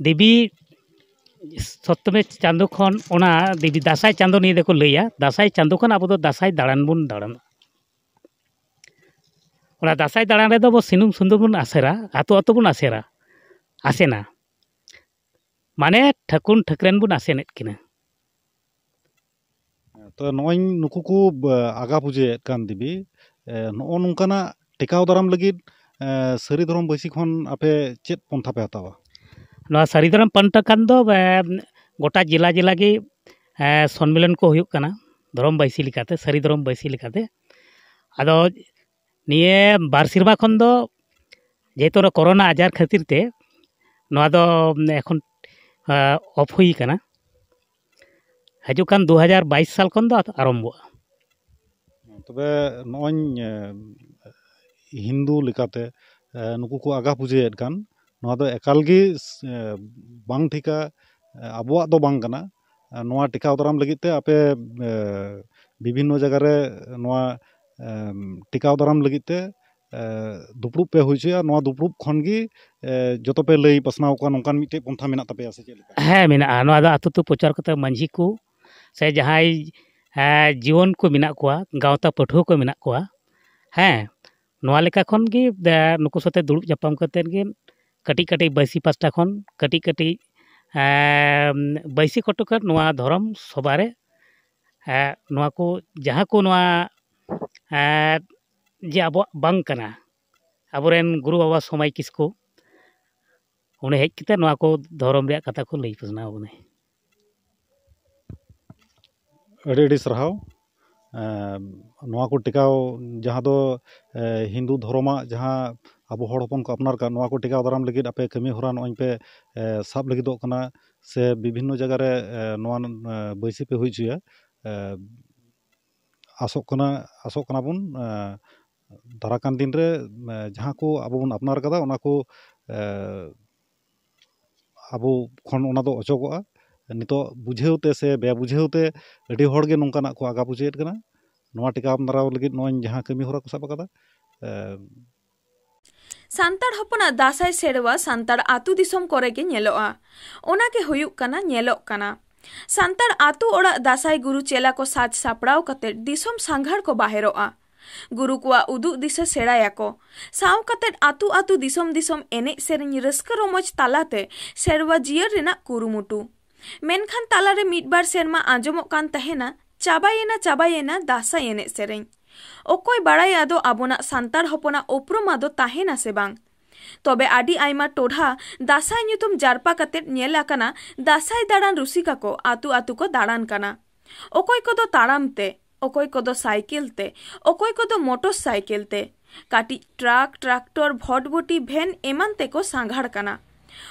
ᱫᱮᱵᱤ ᱥᱚᱯᱛᱚᱢᱤ ᱪᱟᱸᱫᱚ ᱠᱷᱚᱱ, ᱚᱱᱟ ᱫᱮᱵᱤ ᱫᱟᱸᱥᱟᱭ ᱪᱟᱸᱫᱚ ᱱᱤᱭᱟᱹ ᱫᱚᱠᱚ ᱞᱟᱹᱭᱟ, ᱫᱟᱸᱥᱟᱭ ᱪᱟᱸᱫᱚ ᱠᱷᱚᱱ ᱟᱵᱚ ᱫᱚ ᱫᱟᱸᱥᱟᱭ ᱫᱟᱬᱟᱱ ᱵᱚᱱ ᱫᱟᱬᱟᱱᱟ᱾ ᱚᱱᱟ ᱫᱟᱸᱥᱟᱭ ᱫᱟᱬᱟᱱ ᱨᱮᱫᱚ ᱟᱵᱚ ᱥᱤᱱᱩᱢ ᱥᱩᱱᱫᱩᱢ ᱵᱚᱱ ᱟᱥᱮᱨᱟ, ᱟᱛᱳ ᱟᱛᱳ ᱵᱚᱱ ᱟᱥᱮᱨᱟ, ᱟᱥᱮᱱᱟ, ᱢᱟᱱᱮ ᱴᱷᱟᱹᱠᱩᱱ ᱴᱷᱟᱹᱠᱨᱮᱱ ᱵᱚᱱ ᱟᱥᱮᱱᱮᱫ ᱠᱤᱱᱟ᱾ ᱛᱚ, ᱱᱚᱜᱼᱚᱭ ᱱᱩᱠᱩ ᱠᱚ, ᱵᱟ, ᱟᱜᱟ ᱯᱩᱡᱟᱹᱭᱮᱫ ᱠᱟᱱ ᱫᱮᱵᱤ, ᱮ, ᱱᱚᱜᱼᱚ ᱱᱚᱝᱠᱟᱱᱟᱜ ᱴᱮᱠᱟᱣ ᱫᱟᱨᱟᱢ ᱞᱟᱹᱜᱤᱫ, ᱮ, ᱥᱟᱹᱨᱤ ᱫᱷᱚᱨᱚᱢ ᱵᱟᱹᱭᱥᱤ ᱠᱷᱚᱱ ᱟᱯᱮ ᱪᱮᱫ ᱯᱚᱱᱛᱷᱟ ᱯᱮ ᱦᱟᱛᱟᱣᱟ? ᱱᱚᱣᱟ ᱥᱟᱹᱨᱤ ᱫᱷᱚᱨᱚᱢ ᱯᱟᱱᱛᱷᱟ ᱠᱷᱟᱱ ᱫᱚ, ᱮ, ᱜᱚᱴᱟ ᱡᱮᱞᱟ ᱡᱮᱞᱟ ᱜᱮ, ᱮ, ᱥᱚᱱᱢᱮᱞᱚᱱ ᱠᱚ ᱦᱩᱭᱩᱜ ᱠᱟᱱᱟ, ᱫᱷᱚᱨᱚᱢ ᱵᱟᱹᱭᱥᱤ ᱞᱮᱠᱟᱛᱮ, ᱥᱟᱹᱨᱤ ᱫᱷᱚᱨᱚᱢ ᱵᱟᱹᱭᱥᱤ ᱞᱮᱠᱟᱛᱮ᱾ ᱟᱫᱚ ᱱᱤᱭᱟᱹ ᱵᱟᱨ ᱥᱮᱨᱢᱟ ᱠᱷᱚᱱ ᱫᱚ, ᱡᱮᱦᱮᱛᱩ ᱚᱱᱟ ᱠᱳᱨᱳᱱᱟ ᱟᱡᱟᱨ ᱠᱷᱟᱹᱛᱤᱨ ᱛᱮ, ᱱᱚᱣᱟ ᱫᱚ ᱮᱠᱷᱚᱱ, ᱮ, ᱚᱯᱷ ᱦᱩᱭ ᱠᱟᱱᱟ᱾ ᱦᱤᱡᱩᱜ ᱠᱟᱱ ᱫᱩ ᱦᱟᱡᱟᱨ ᱵᱟᱭᱤᱥ ᱥᱟᱞ ᱠᱷᱚᱱ ᱫᱚ ᱟᱨᱚᱢᱵᱚᱜᱼᱟ᱾ ᱛᱚᱵᱮ ᱱᱚᱜᱼᱚᱭ, ᱮ, ᱦᱤᱱᱫᱩ ᱞᱮᱠᱟᱛᱮ, ᱮ, ᱱᱩᱠᱩ ᱠᱚ ᱟᱜᱟ ᱯᱩᱡᱟᱹᱭᱮᱫ ᱠᱟᱱ, ᱱᱚᱣᱟ ᱫᱚ ᱮᱠᱟᱞ ᱜᱮ, ᱮ, ᱵᱟᱝ ᱴᱷᱤᱠᱟ, ᱮ, ᱟᱵᱚᱣᱟᱜ ᱫᱚ ᱵᱟᱝ ᱠᱟᱱᱟ᱾ ᱮ, ᱱᱚᱣᱟ ᱴᱮᱠᱟᱣ ᱫᱟᱨᱟᱢ ᱞᱟᱹᱜᱤᱫ ᱛᱮ ᱟᱯᱮ, ᱮ, ᱵᱤᱵᱷᱤᱱᱱᱚ ᱡᱟᱭᱜᱟ ᱨᱮ ᱱᱚᱣᱟ, ᱮ, ᱴᱮᱠᱟᱣ ᱫᱟᱨᱟᱢ ᱞᱟᱹᱜᱤᱫ ᱛᱮ, ᱫᱩᱯᱲᱩᱵ ᱯᱮ ᱦᱩᱭ ᱦᱚᱪᱚᱭᱟ, ᱱᱚᱣᱟ ᱫᱩᱯᱲᱩᱵ ᱠᱷᱚᱱ ᱜᱮ ᱡᱚᱛᱚ ᱯᱮ ᱞᱟᱹᱭ ᱯᱟᱥᱱᱟᱣ ᱠᱚᱣᱟ, ᱱᱚᱝᱠᱟᱱ ᱢᱤᱫᱴᱮᱡ ᱯᱚᱱᱛᱷᱟ ᱢᱮᱱᱟᱜ ᱛᱟᱯᱮᱭᱟ ᱥᱮ ᱪᱮᱫ ᱞᱮᱠᱟ? ᱦᱮᱸ, ᱢᱮᱱᱟᱜᱼᱟ᱾ ᱱᱚᱣᱟ ᱫᱚ ᱟᱹᱛᱩ ᱟᱹᱛᱩ ᱯᱨᱚᱪᱟᱨ ᱠᱟᱛᱮ ᱢᱟᱹᱡᱷᱤ ᱠᱚ ᱥᱮ ᱡᱟᱦᱟᱸᱭ ᱡᱩᱣᱟᱹᱱ ᱠᱚ ᱢᱮᱱᱟᱜ ᱠᱚᱣᱟ, ᱜᱟᱶᱛᱟ ᱯᱟᱹᱴᱷᱩᱣᱟᱹ ᱠᱚ ᱢᱮᱱᱟᱜ ᱠᱚᱣᱟ, ᱦᱮᱸ, ᱱᱚᱣᱟ ᱞᱮᱠᱟ ᱠᱷᱚᱱ ᱜᱮ ᱱᱩᱠᱩ ᱥᱟᱛᱮ ᱫᱩᱲᱩᱵ ᱧᱟᱯᱟᱢ ᱠᱟᱛᱮ ᱜᱮ ᱠᱟᱹᱴᱤᱡ ᱠᱟᱹᱴᱤᱡ ᱵᱟᱹᱭᱥᱤ ᱯᱟᱥᱴᱟ ᱠᱷᱚᱱ ᱠᱟᱹᱴᱤᱡ ᱠᱟᱹᱴᱤᱡ ᱵᱟᱹᱭᱥᱤ ᱠᱚᱴᱚᱠ ᱱᱚᱣᱟ ᱫᱷᱚᱨᱚᱢ ᱥᱚᱵᱷᱟ ᱨᱮ ᱱᱚᱣᱟ ᱠᱚ ᱡᱟᱦᱟᱸ ᱠᱚ ᱱᱚᱣᱟ ᱡᱮ ᱟᱵᱚᱣᱟᱜ ᱵᱟᱝ ᱠᱟᱱᱟ, ᱟᱵᱚᱨᱮᱱ ᱜᱩᱨᱩ ᱵᱟᱵᱟ ᱥᱚᱢᱟᱭ ᱠᱤᱥᱠᱩ ᱩᱱᱤ ᱦᱮᱡ ᱠᱟᱛᱮ ᱱᱚᱣᱟ ᱠᱚ ᱫᱷᱚᱨᱚᱢ ᱨᱮᱭᱟᱜ ᱠᱟᱛᱷᱟ ᱠᱚ ᱞᱟᱹᱭ ᱯᱟᱥᱱᱟᱣ ᱟᱵᱚᱱᱟᱭ᱾ ᱟᱹᱰᱤ ᱟᱹᱰᱤ ᱥᱟᱨᱦᱟᱣ᱾ ᱱᱚᱣᱟ ᱠᱚ ᱴᱮᱠᱟᱣ, ᱡᱟᱦᱟᱸ ᱫᱚ ᱦᱤᱱᱫᱩ ᱫᱷᱚᱨᱚᱢᱟᱜ ᱡᱟᱦᱟᱸ ᱟᱵᱚ ᱦᱚᱲ ᱦᱚᱯᱚᱱ ᱠᱚ ᱟᱯᱱᱟᱨ ᱠᱟᱜ, ᱱᱚᱣᱟ ᱠᱚ ᱴᱮᱠᱟᱣ ᱫᱟᱨᱟᱢ ᱞᱟᱹᱜᱤᱫ ᱟᱯᱮ ᱠᱟᱹᱢᱤ ᱦᱚᱨᱟ ᱱᱚᱜᱼᱚᱭ ᱯᱮ ᱥᱟᱵ ᱞᱟᱹᱜᱤᱫᱚᱜ ᱠᱟᱱᱟ, ᱥᱮ ᱵᱤᱵᱷᱤᱱᱱᱚ ᱡᱟᱭᱜᱟ ᱨᱮ ᱱᱚᱣᱟ ᱵᱟᱹᱭᱥᱤ ᱯᱮ ᱦᱩᱭ ᱦᱚᱪᱚᱭᱟ᱾ ᱟᱥᱚᱜ ᱠᱟᱱᱟ, ᱟᱥᱚᱜ ᱠᱟᱱᱟ ᱵᱚᱱ ᱫᱟᱨᱟ ᱠᱟᱱ ᱫᱤᱱ ᱨᱮ ᱡᱟᱦᱟᱸ ᱠᱚ ᱟᱵᱚ ᱵᱚᱱ ᱟᱯᱱᱟᱨ ᱠᱟᱫᱟ, ᱚᱱᱟ ᱠᱚ ᱟᱵᱚ ᱠᱷᱚᱱ ᱚᱱᱟ ᱫᱚ ᱚᱪᱚᱜᱚᱜᱼᱟ᱾ ᱱᱤᱛᱚᱜ ᱵᱩᱡᱷᱟᱹᱣ ᱛᱮ ᱥᱮ ᱵᱮ ᱵᱩᱡᱷᱟᱹᱣ ᱛᱮ ᱟᱹᱰᱤ ᱦᱚᱲ ᱜᱮ ᱱᱚᱝᱠᱟᱱᱟᱜ ᱠᱚ ᱟᱜᱟ ᱯᱩᱪᱟᱹᱭᱮᱫ ᱠᱟᱱᱟ᱾ ᱱᱚᱣᱟ ᱴᱮᱠᱟᱣ ᱫᱟᱨᱟᱢ ᱞᱟᱹᱜᱤᱫ ᱱᱚᱜᱼᱚᱭ ᱡᱟᱦᱟᱸ ᱠᱟᱹᱢᱤ ᱦᱚᱨᱟ ᱠᱚ ᱥᱟᱵ ᱟᱠᱟᱫᱟ, ᱥᱟᱱᱛᱟᱲ ᱦᱚᱯᱚᱱᱟᱜ ᱫᱟᱸᱥᱟᱭ ᱥᱮᱨᱣᱟ ᱥᱟᱱᱛᱟᱲ ᱟᱹᱛᱩ ᱫᱤᱥᱚᱢ ᱠᱚᱨᱮ ᱜᱮ ᱧᱮᱞᱚᱜᱼᱟ᱾ ᱚᱱᱟ ᱜᱮ ᱦᱩᱭᱩᱜ ᱠᱟᱱᱟ, ᱧᱮᱞᱚᱜ ᱠᱟᱱᱟ᱾ ᱥᱟᱱᱛᱟᱲ ᱟᱹᱛᱩ ᱚᱲᱟᱜ ᱫᱟᱸᱥᱟᱭ ᱜᱩᱨᱩ ᱪᱮᱞᱟ ᱠᱚ ᱥᱟᱡᱽ ᱥᱟᱯᱲᱟᱣ ᱠᱟᱛᱮ ᱫᱤᱥᱚᱢ ᱥᱟᱸᱜᱷᱟᱨ ᱠᱚ ᱵᱟᱦᱮᱨᱚᱜᱼᱟ᱾ ᱜᱩᱨᱩ ᱠᱚᱣᱟᱜ ᱩᱫᱩᱜ ᱫᱤᱥᱟᱹ ᱥᱮᱬᱟᱭᱟᱠᱚ᱾ ᱥᱟᱶ ᱠᱟᱛᱮ ᱟᱹᱛᱩ ᱟᱹᱛᱩ ᱫᱤᱥᱚᱢ ᱫᱤᱥᱚᱢ ᱮᱱᱮᱡ ᱥᱮᱨᱮᱧ ᱨᱟᱹᱥᱠᱟᱹ ᱨᱚᱢᱚᱡᱽ ᱛᱟᱞᱟᱛᱮ ᱥᱮᱨᱣᱟ ᱡᱤᱭᱟᱹᱲ ᱨᱮᱱᱟᱜ ᱠᱩᱨᱩᱢᱩᱴᱩ᱾ ᱢᱮᱱᱠᱷᱟᱱ ᱛᱟᱞᱟᱨᱮ ᱢᱤᱫ ᱵᱟᱨ ᱥᱮᱨᱢᱟ ᱟᱸᱡᱚᱢᱚᱜ ᱠᱟᱱ ᱛᱟᱦᱮᱱᱟ, ᱪᱟᱵᱟᱭᱮᱱᱟ, ᱪᱟᱵᱟᱭᱮᱱᱟ ᱫᱟᱸᱥᱟᱭ ᱮᱱᱮᱡ ᱥᱮᱨᱮᱧ᱾ ᱚᱠᱚᱭ ᱵᱟᱲᱟᱭ ᱟᱫᱚ ᱟᱵᱚᱱᱟᱜ ᱥᱟᱱᱛᱟᱲ ᱦᱚᱯᱚᱱᱟᱜ ᱩᱯᱨᱩᱢ ᱟᱫᱚ ᱛᱟᱦᱮᱱᱟ ᱥᱮ ᱵᱟᱝ? ᱛᱚᱵᱮ ᱟᱹᱰᱤ ᱟᱭᱢᱟ ᱴᱚᱴᱷᱟ ᱫᱟᱸᱥᱟᱭ ᱧᱩᱛᱩᱢ ᱡᱟᱨᱯᱟ ᱠᱟᱛᱮ ᱧᱮᱞ ᱟᱠᱟᱱᱟ, ᱫᱟᱸᱥᱟᱭ ᱫᱟᱬᱟᱱ ᱨᱩᱥᱤᱠᱟ ᱠᱚ ᱟᱹᱛᱩ ᱟᱹᱛᱩ ᱠᱚ ᱫᱟᱬᱟᱱ ᱠᱟᱱᱟ᱾ ᱚᱠᱚᱭ ᱠᱚᱫᱚ ᱛᱟᱲᱟᱢ ᱛᱮ, ᱚᱠᱚᱭ ᱠᱚᱫᱚ ᱥᱟᱭᱠᱮᱞ ᱛᱮ, ᱚᱠᱚᱭ ᱠᱚᱫᱚ ᱢᱚᱴᱚᱨ ᱥᱟᱭᱠᱮᱞ ᱛᱮ᱾ ᱠᱟᱹᱴᱤᱡ ᱴᱨᱟᱠ, ᱴᱨᱟᱠᱴᱚᱨ, ᱵᱷᱚᱴᱵᱷᱚᱴᱤ, ᱵᱷᱮᱱ ᱮᱢᱟᱱ ᱛᱮᱠᱚ ᱥᱟᱸᱜᱷᱟᱲ ᱠᱟᱱᱟ᱾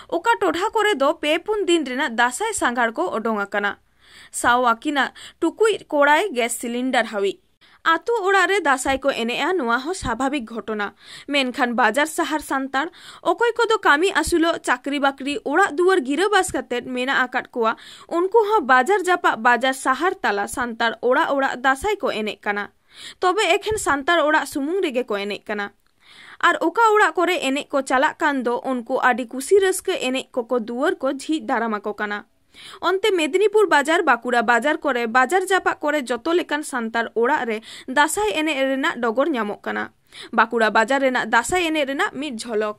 ᱚᱠᱟ ᱴᱚᱴᱷᱟ ᱠᱚᱨᱮ ᱫᱚ ᱯᱮ ᱯᱩᱱ ᱫᱤᱱ ᱨᱮᱱᱟᱜ ᱫᱟᱸᱥᱟᱭ ᱥᱟᱸᱜᱷᱟᱲ ᱠᱚ ᱚᱰᱚᱝ ᱟᱠᱟᱱᱟ᱾ ᱥᱟᱶ ᱟᱹᱠᱤᱱᱟᱜ ᱴᱩᱠᱩᱡ, ᱠᱚᱲᱟᱭ, ᱜᱮᱥ ᱥᱤᱞᱤᱱᱰᱟᱨ ᱦᱟᱹᱵᱤᱡ᱾ ᱟᱛᱳ ᱚᱲᱟᱜ ᱨᱮ ᱫᱟᱸᱥᱟᱭ ᱠᱚ ᱮᱱᱮᱡᱼᱟ, ᱱᱚᱣᱟ ᱦᱚᱸ ᱥᱟᱵᱷᱟᱵᱤᱠ ᱜᱷᱚᱴᱚᱱᱟ᱾ ᱢᱮᱱᱠᱷᱟᱱ ᱵᱟᱡᱟᱨ ᱥᱟᱦᱟᱨ ᱥᱟᱱᱛᱟᱲ, ᱚᱠᱚᱭ ᱠᱚᱫᱚ ᱠᱟᱹᱢᱤ ᱟᱹᱥᱩᱞᱚᱜ, ᱪᱟᱹᱠᱨᱤ ᱵᱟᱹᱠᱨᱤ, ᱚᱲᱟᱜ ᱫᱩᱣᱟᱹᱨ ᱜᱤᱨᱟᱹᱵᱟᱥ ᱠᱟᱛᱮᱫ ᱢᱮᱱᱟᱜ ᱟᱠᱟᱫ ᱠᱚᱣᱟ, ᱩᱱᱠᱩ ᱦᱚᱸ ᱵᱟᱡᱟᱨ ᱡᱟᱯᱟᱜ ᱵᱟᱡᱟᱨ ᱥᱟᱦᱟᱨ ᱛᱟᱞᱟ ᱥᱟᱱᱛᱟᱲ ᱚᱲᱟᱜ ᱚᱲᱟᱜ ᱫᱟᱸᱥᱟᱭ ᱠᱚ ᱮᱱᱮᱡ ᱠᱟᱱᱟ᱾ ᱛᱚᱵᱮ ᱮᱠᱷᱮᱱ ᱥᱟᱱᱛᱟᱲ ᱚᱲᱟᱜ ᱥᱩᱢᱩᱝ ᱨᱮᱜᱮ ᱠᱚ ᱮᱱᱮᱡ ᱠᱟᱱᱟ᱾ ᱟᱨ ᱚᱠᱟ ᱚᱲᱟᱜ ᱠᱚᱨᱮ ᱮᱱᱮᱡ ᱠᱚ ᱪᱟᱞᱟᱜ ᱠᱟᱱ ᱫᱚ, ᱩᱱᱠᱩ ᱟᱹᱰᱤ ᱠᱩᱥᱤ ᱨᱟᱹᱥᱠᱟᱹ ᱮᱱᱮᱡ ᱠᱚᱠᱚ ᱫᱩᱣᱟᱹᱨ ᱠᱚ ᱡᱷᱤᱡ ᱫᱟᱨᱟᱢ ᱟᱠᱚ ᱠᱟᱱᱟ᱾ ᱚᱱᱛᱮ ᱢᱮᱫᱤᱱᱤᱯᱩᱨ ᱵᱟᱡᱟᱨ, ᱵᱟᱸᱠᱩᱲᱟ ᱵᱟᱡᱟᱨ ᱠᱚᱨᱮ ᱵᱟᱡᱟᱨ ᱡᱟᱯᱟᱜ ᱠᱚᱨᱮ ᱡᱚᱛᱚ ᱞᱮᱠᱟᱱ ᱥᱟᱱᱛᱟᱲ ᱚᱲᱟᱜ ᱨᱮ ᱫᱟᱸᱥᱟᱭ ᱮᱱᱮᱡ ᱨᱮᱱᱟᱜ ᱰᱚᱜᱚᱨ ᱧᱟᱢᱚᱜ ᱠᱟᱱᱟ᱾ ᱵᱟᱸᱠᱩᱲᱟ ᱵᱟᱡᱟᱨ ᱨᱮᱱᱟᱜ ᱫᱟᱸᱥᱟᱭ ᱮᱱᱮᱡ ᱨᱮᱱᱟᱜ ᱢᱤᱫ ᱡᱷᱚᱞᱚᱠ᱾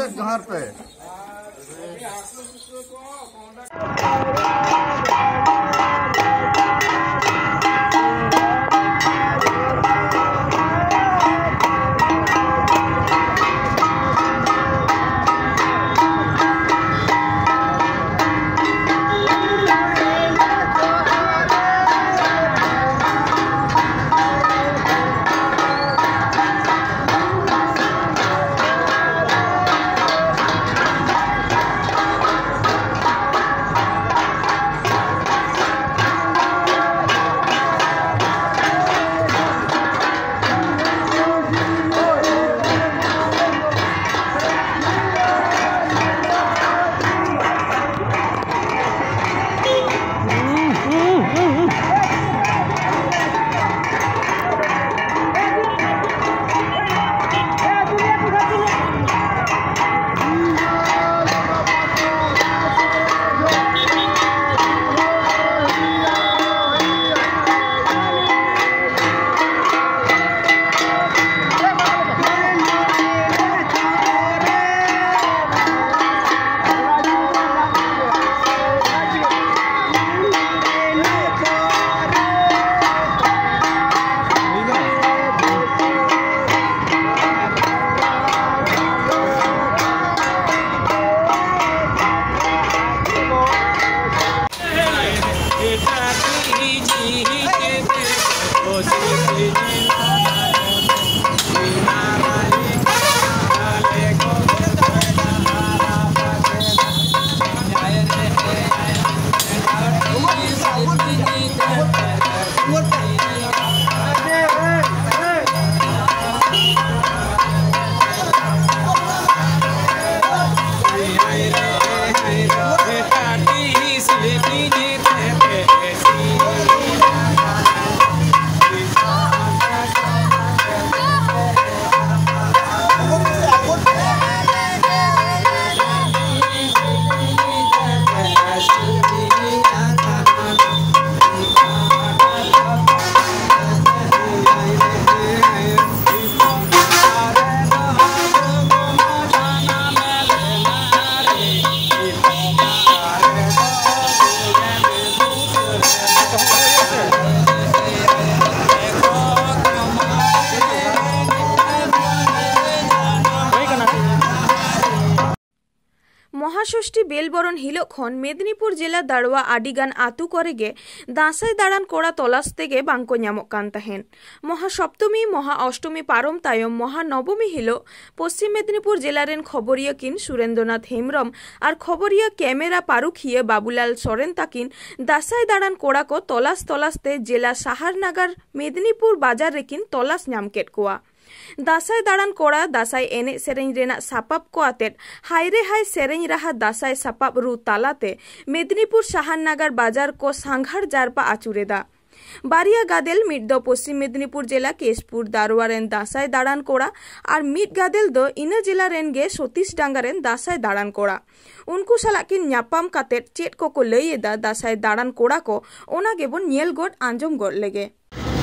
ᱡᱚᱦᱟᱨ ᱯᱮ᱾ ᱢᱚᱦᱟᱥᱚᱥᱴᱤ ᱵᱮᱞ ᱵᱚᱨᱚᱱ ᱦᱤᱞᱚᱜ ᱠᱷᱚᱱ ᱢᱮᱫᱽᱱᱤᱯᱩᱨ ᱡᱮᱞᱟ ᱫᱟᱲᱣᱟ ᱟᱹᱰᱤ ᱜᱟᱱ ᱟᱹᱛᱩ ᱠᱚᱨᱮ ᱜᱮ ᱫᱟᱸᱥᱟᱭ ᱫᱟᱬᱟᱱ ᱠᱚᱲᱟ ᱛᱚᱞᱟᱥ ᱛᱮᱜᱮ ᱵᱟᱝ ᱠᱚ ᱧᱟᱢᱚᱜ ᱠᱟᱱ ᱛᱟᱦᱮᱸᱫ᱾ ᱢᱚᱦᱟ ᱥᱚᱯᱛᱚᱢᱤ, ᱢᱚᱦᱟ ᱚᱥᱴᱚᱢᱤ ᱯᱟᱨᱚᱢ ᱛᱟᱭᱚᱢ ᱢᱚᱦᱟ ᱱᱚᱵᱚᱢᱤ ᱦᱤᱞᱚᱜ ᱯᱚᱥᱪᱤᱢ ᱢᱮᱫᱽᱱᱤᱯᱩᱨ ᱡᱮᱞᱟ ᱨᱮᱱ ᱠᱷᱚᱵᱚᱨᱤᱭᱟᱹ ᱠᱤᱱ ᱥᱩᱨᱮᱱᱫᱨᱚᱱᱟᱛᱷ ᱦᱮᱢᱵᱽᱨᱚᱢ ᱟᱨ ᱠᱷᱚᱵᱚᱨᱤᱭᱟᱹ ᱠᱮᱢᱮᱨᱟ ᱯᱟᱹᱨᱩᱠᱷᱤᱭᱟᱹ ᱵᱟᱵᱩᱞᱟᱞ ᱥᱚᱨᱮᱱ ᱛᱟᱹᱠᱤᱱ ᱫᱟᱸᱥᱟᱭ ᱫᱟᱬᱟᱱ ᱠᱚᱲᱟ ᱠᱚ ᱛᱚᱞᱟᱥ ᱛᱚᱞᱟᱥ ᱛᱮ ᱡᱮᱞᱟ ᱥᱟᱦᱟᱨ ᱱᱟᱜᱟᱨ ᱢᱮᱫᱽᱱᱤᱯᱩᱨ ᱵᱟᱡᱟᱨ ᱨᱮᱠᱤᱱ ᱛᱚᱞᱟᱥ ᱧᱟᱢ ᱠᱮᱫ ᱠᱚᱣᱟ᱾ ᱫᱟᱸᱥᱟᱭ ᱫᱟᱬᱟᱱ ᱠᱚᱲᱟ ᱫᱟᱸᱥᱟᱭ ᱮᱱᱮᱡ ᱥᱮᱨᱮᱧ ᱨᱮᱱᱟᱜ ᱥᱟᱯᱟᱵ ᱠᱚ ᱟᱛᱮᱫ ᱦᱟᱭ ᱨᱮ ᱦᱟᱭ ᱥᱮᱨᱮᱧ ᱨᱟᱦᱟ ᱫᱟᱸᱥᱟᱭ ᱥᱟᱯᱟᱵ ᱨᱩ ᱛᱟᱞᱟᱛᱮ ᱢᱮᱫᱽᱱᱤᱯᱩᱨ ᱥᱟᱦᱟᱨ ᱱᱟᱜᱟᱨ ᱵᱟᱡᱟᱨ ᱠᱚ ᱥᱟᱸᱜᱷᱟᱨ ᱡᱟᱨᱯᱟ ᱟᱹᱪᱩᱨᱮᱫᱟ᱾ ᱵᱟᱨᱭᱟ ᱜᱟᱫᱮᱞ, ᱢᱤᱫ ᱫᱚ ᱯᱚᱥᱪᱤᱢ ᱢᱮᱫᱽᱱᱤᱯᱩᱨ ᱡᱮᱞᱟ ᱠᱮᱥᱯᱩᱨ ᱫᱟᱨᱣᱟ ᱨᱮᱱ ᱫᱟᱸᱥᱟᱭ ᱫᱟᱬᱟᱱ ᱠᱚᱲᱟ ᱟᱨ ᱢᱤᱫ ᱜᱟᱫᱮᱞ ᱫᱚ ᱤᱱᱟᱹ ᱡᱮᱞᱟ ᱨᱮᱱ ᱜᱮ ᱥᱚᱛᱤᱥ ᱰᱟᱸᱜᱟ ᱨᱮᱱ ᱫᱟᱸᱥᱟᱭ ᱫᱟᱬᱟᱱ ᱠᱚᱲᱟ᱾ ᱩᱱᱠᱩ ᱥᱟᱞᱟᱜ ᱠᱤᱱ ᱧᱟᱯᱟᱢ ᱠᱟᱛᱮᱫ ᱪᱮᱫ ᱠᱚᱠᱚ ᱞᱟᱹᱭ ᱮᱫᱟ ᱫᱟᱸᱥᱟᱭ ᱫᱟᱬᱟᱱ ᱠᱚᱲᱟ ᱠᱚ, ᱚᱱᱟ ᱜᱮᱵᱚᱱ ᱧᱮᱞ ᱜᱚᱫ ᱟᱸᱡᱚᱢ ᱜᱚᱫ ᱞᱮᱜᱮ᱾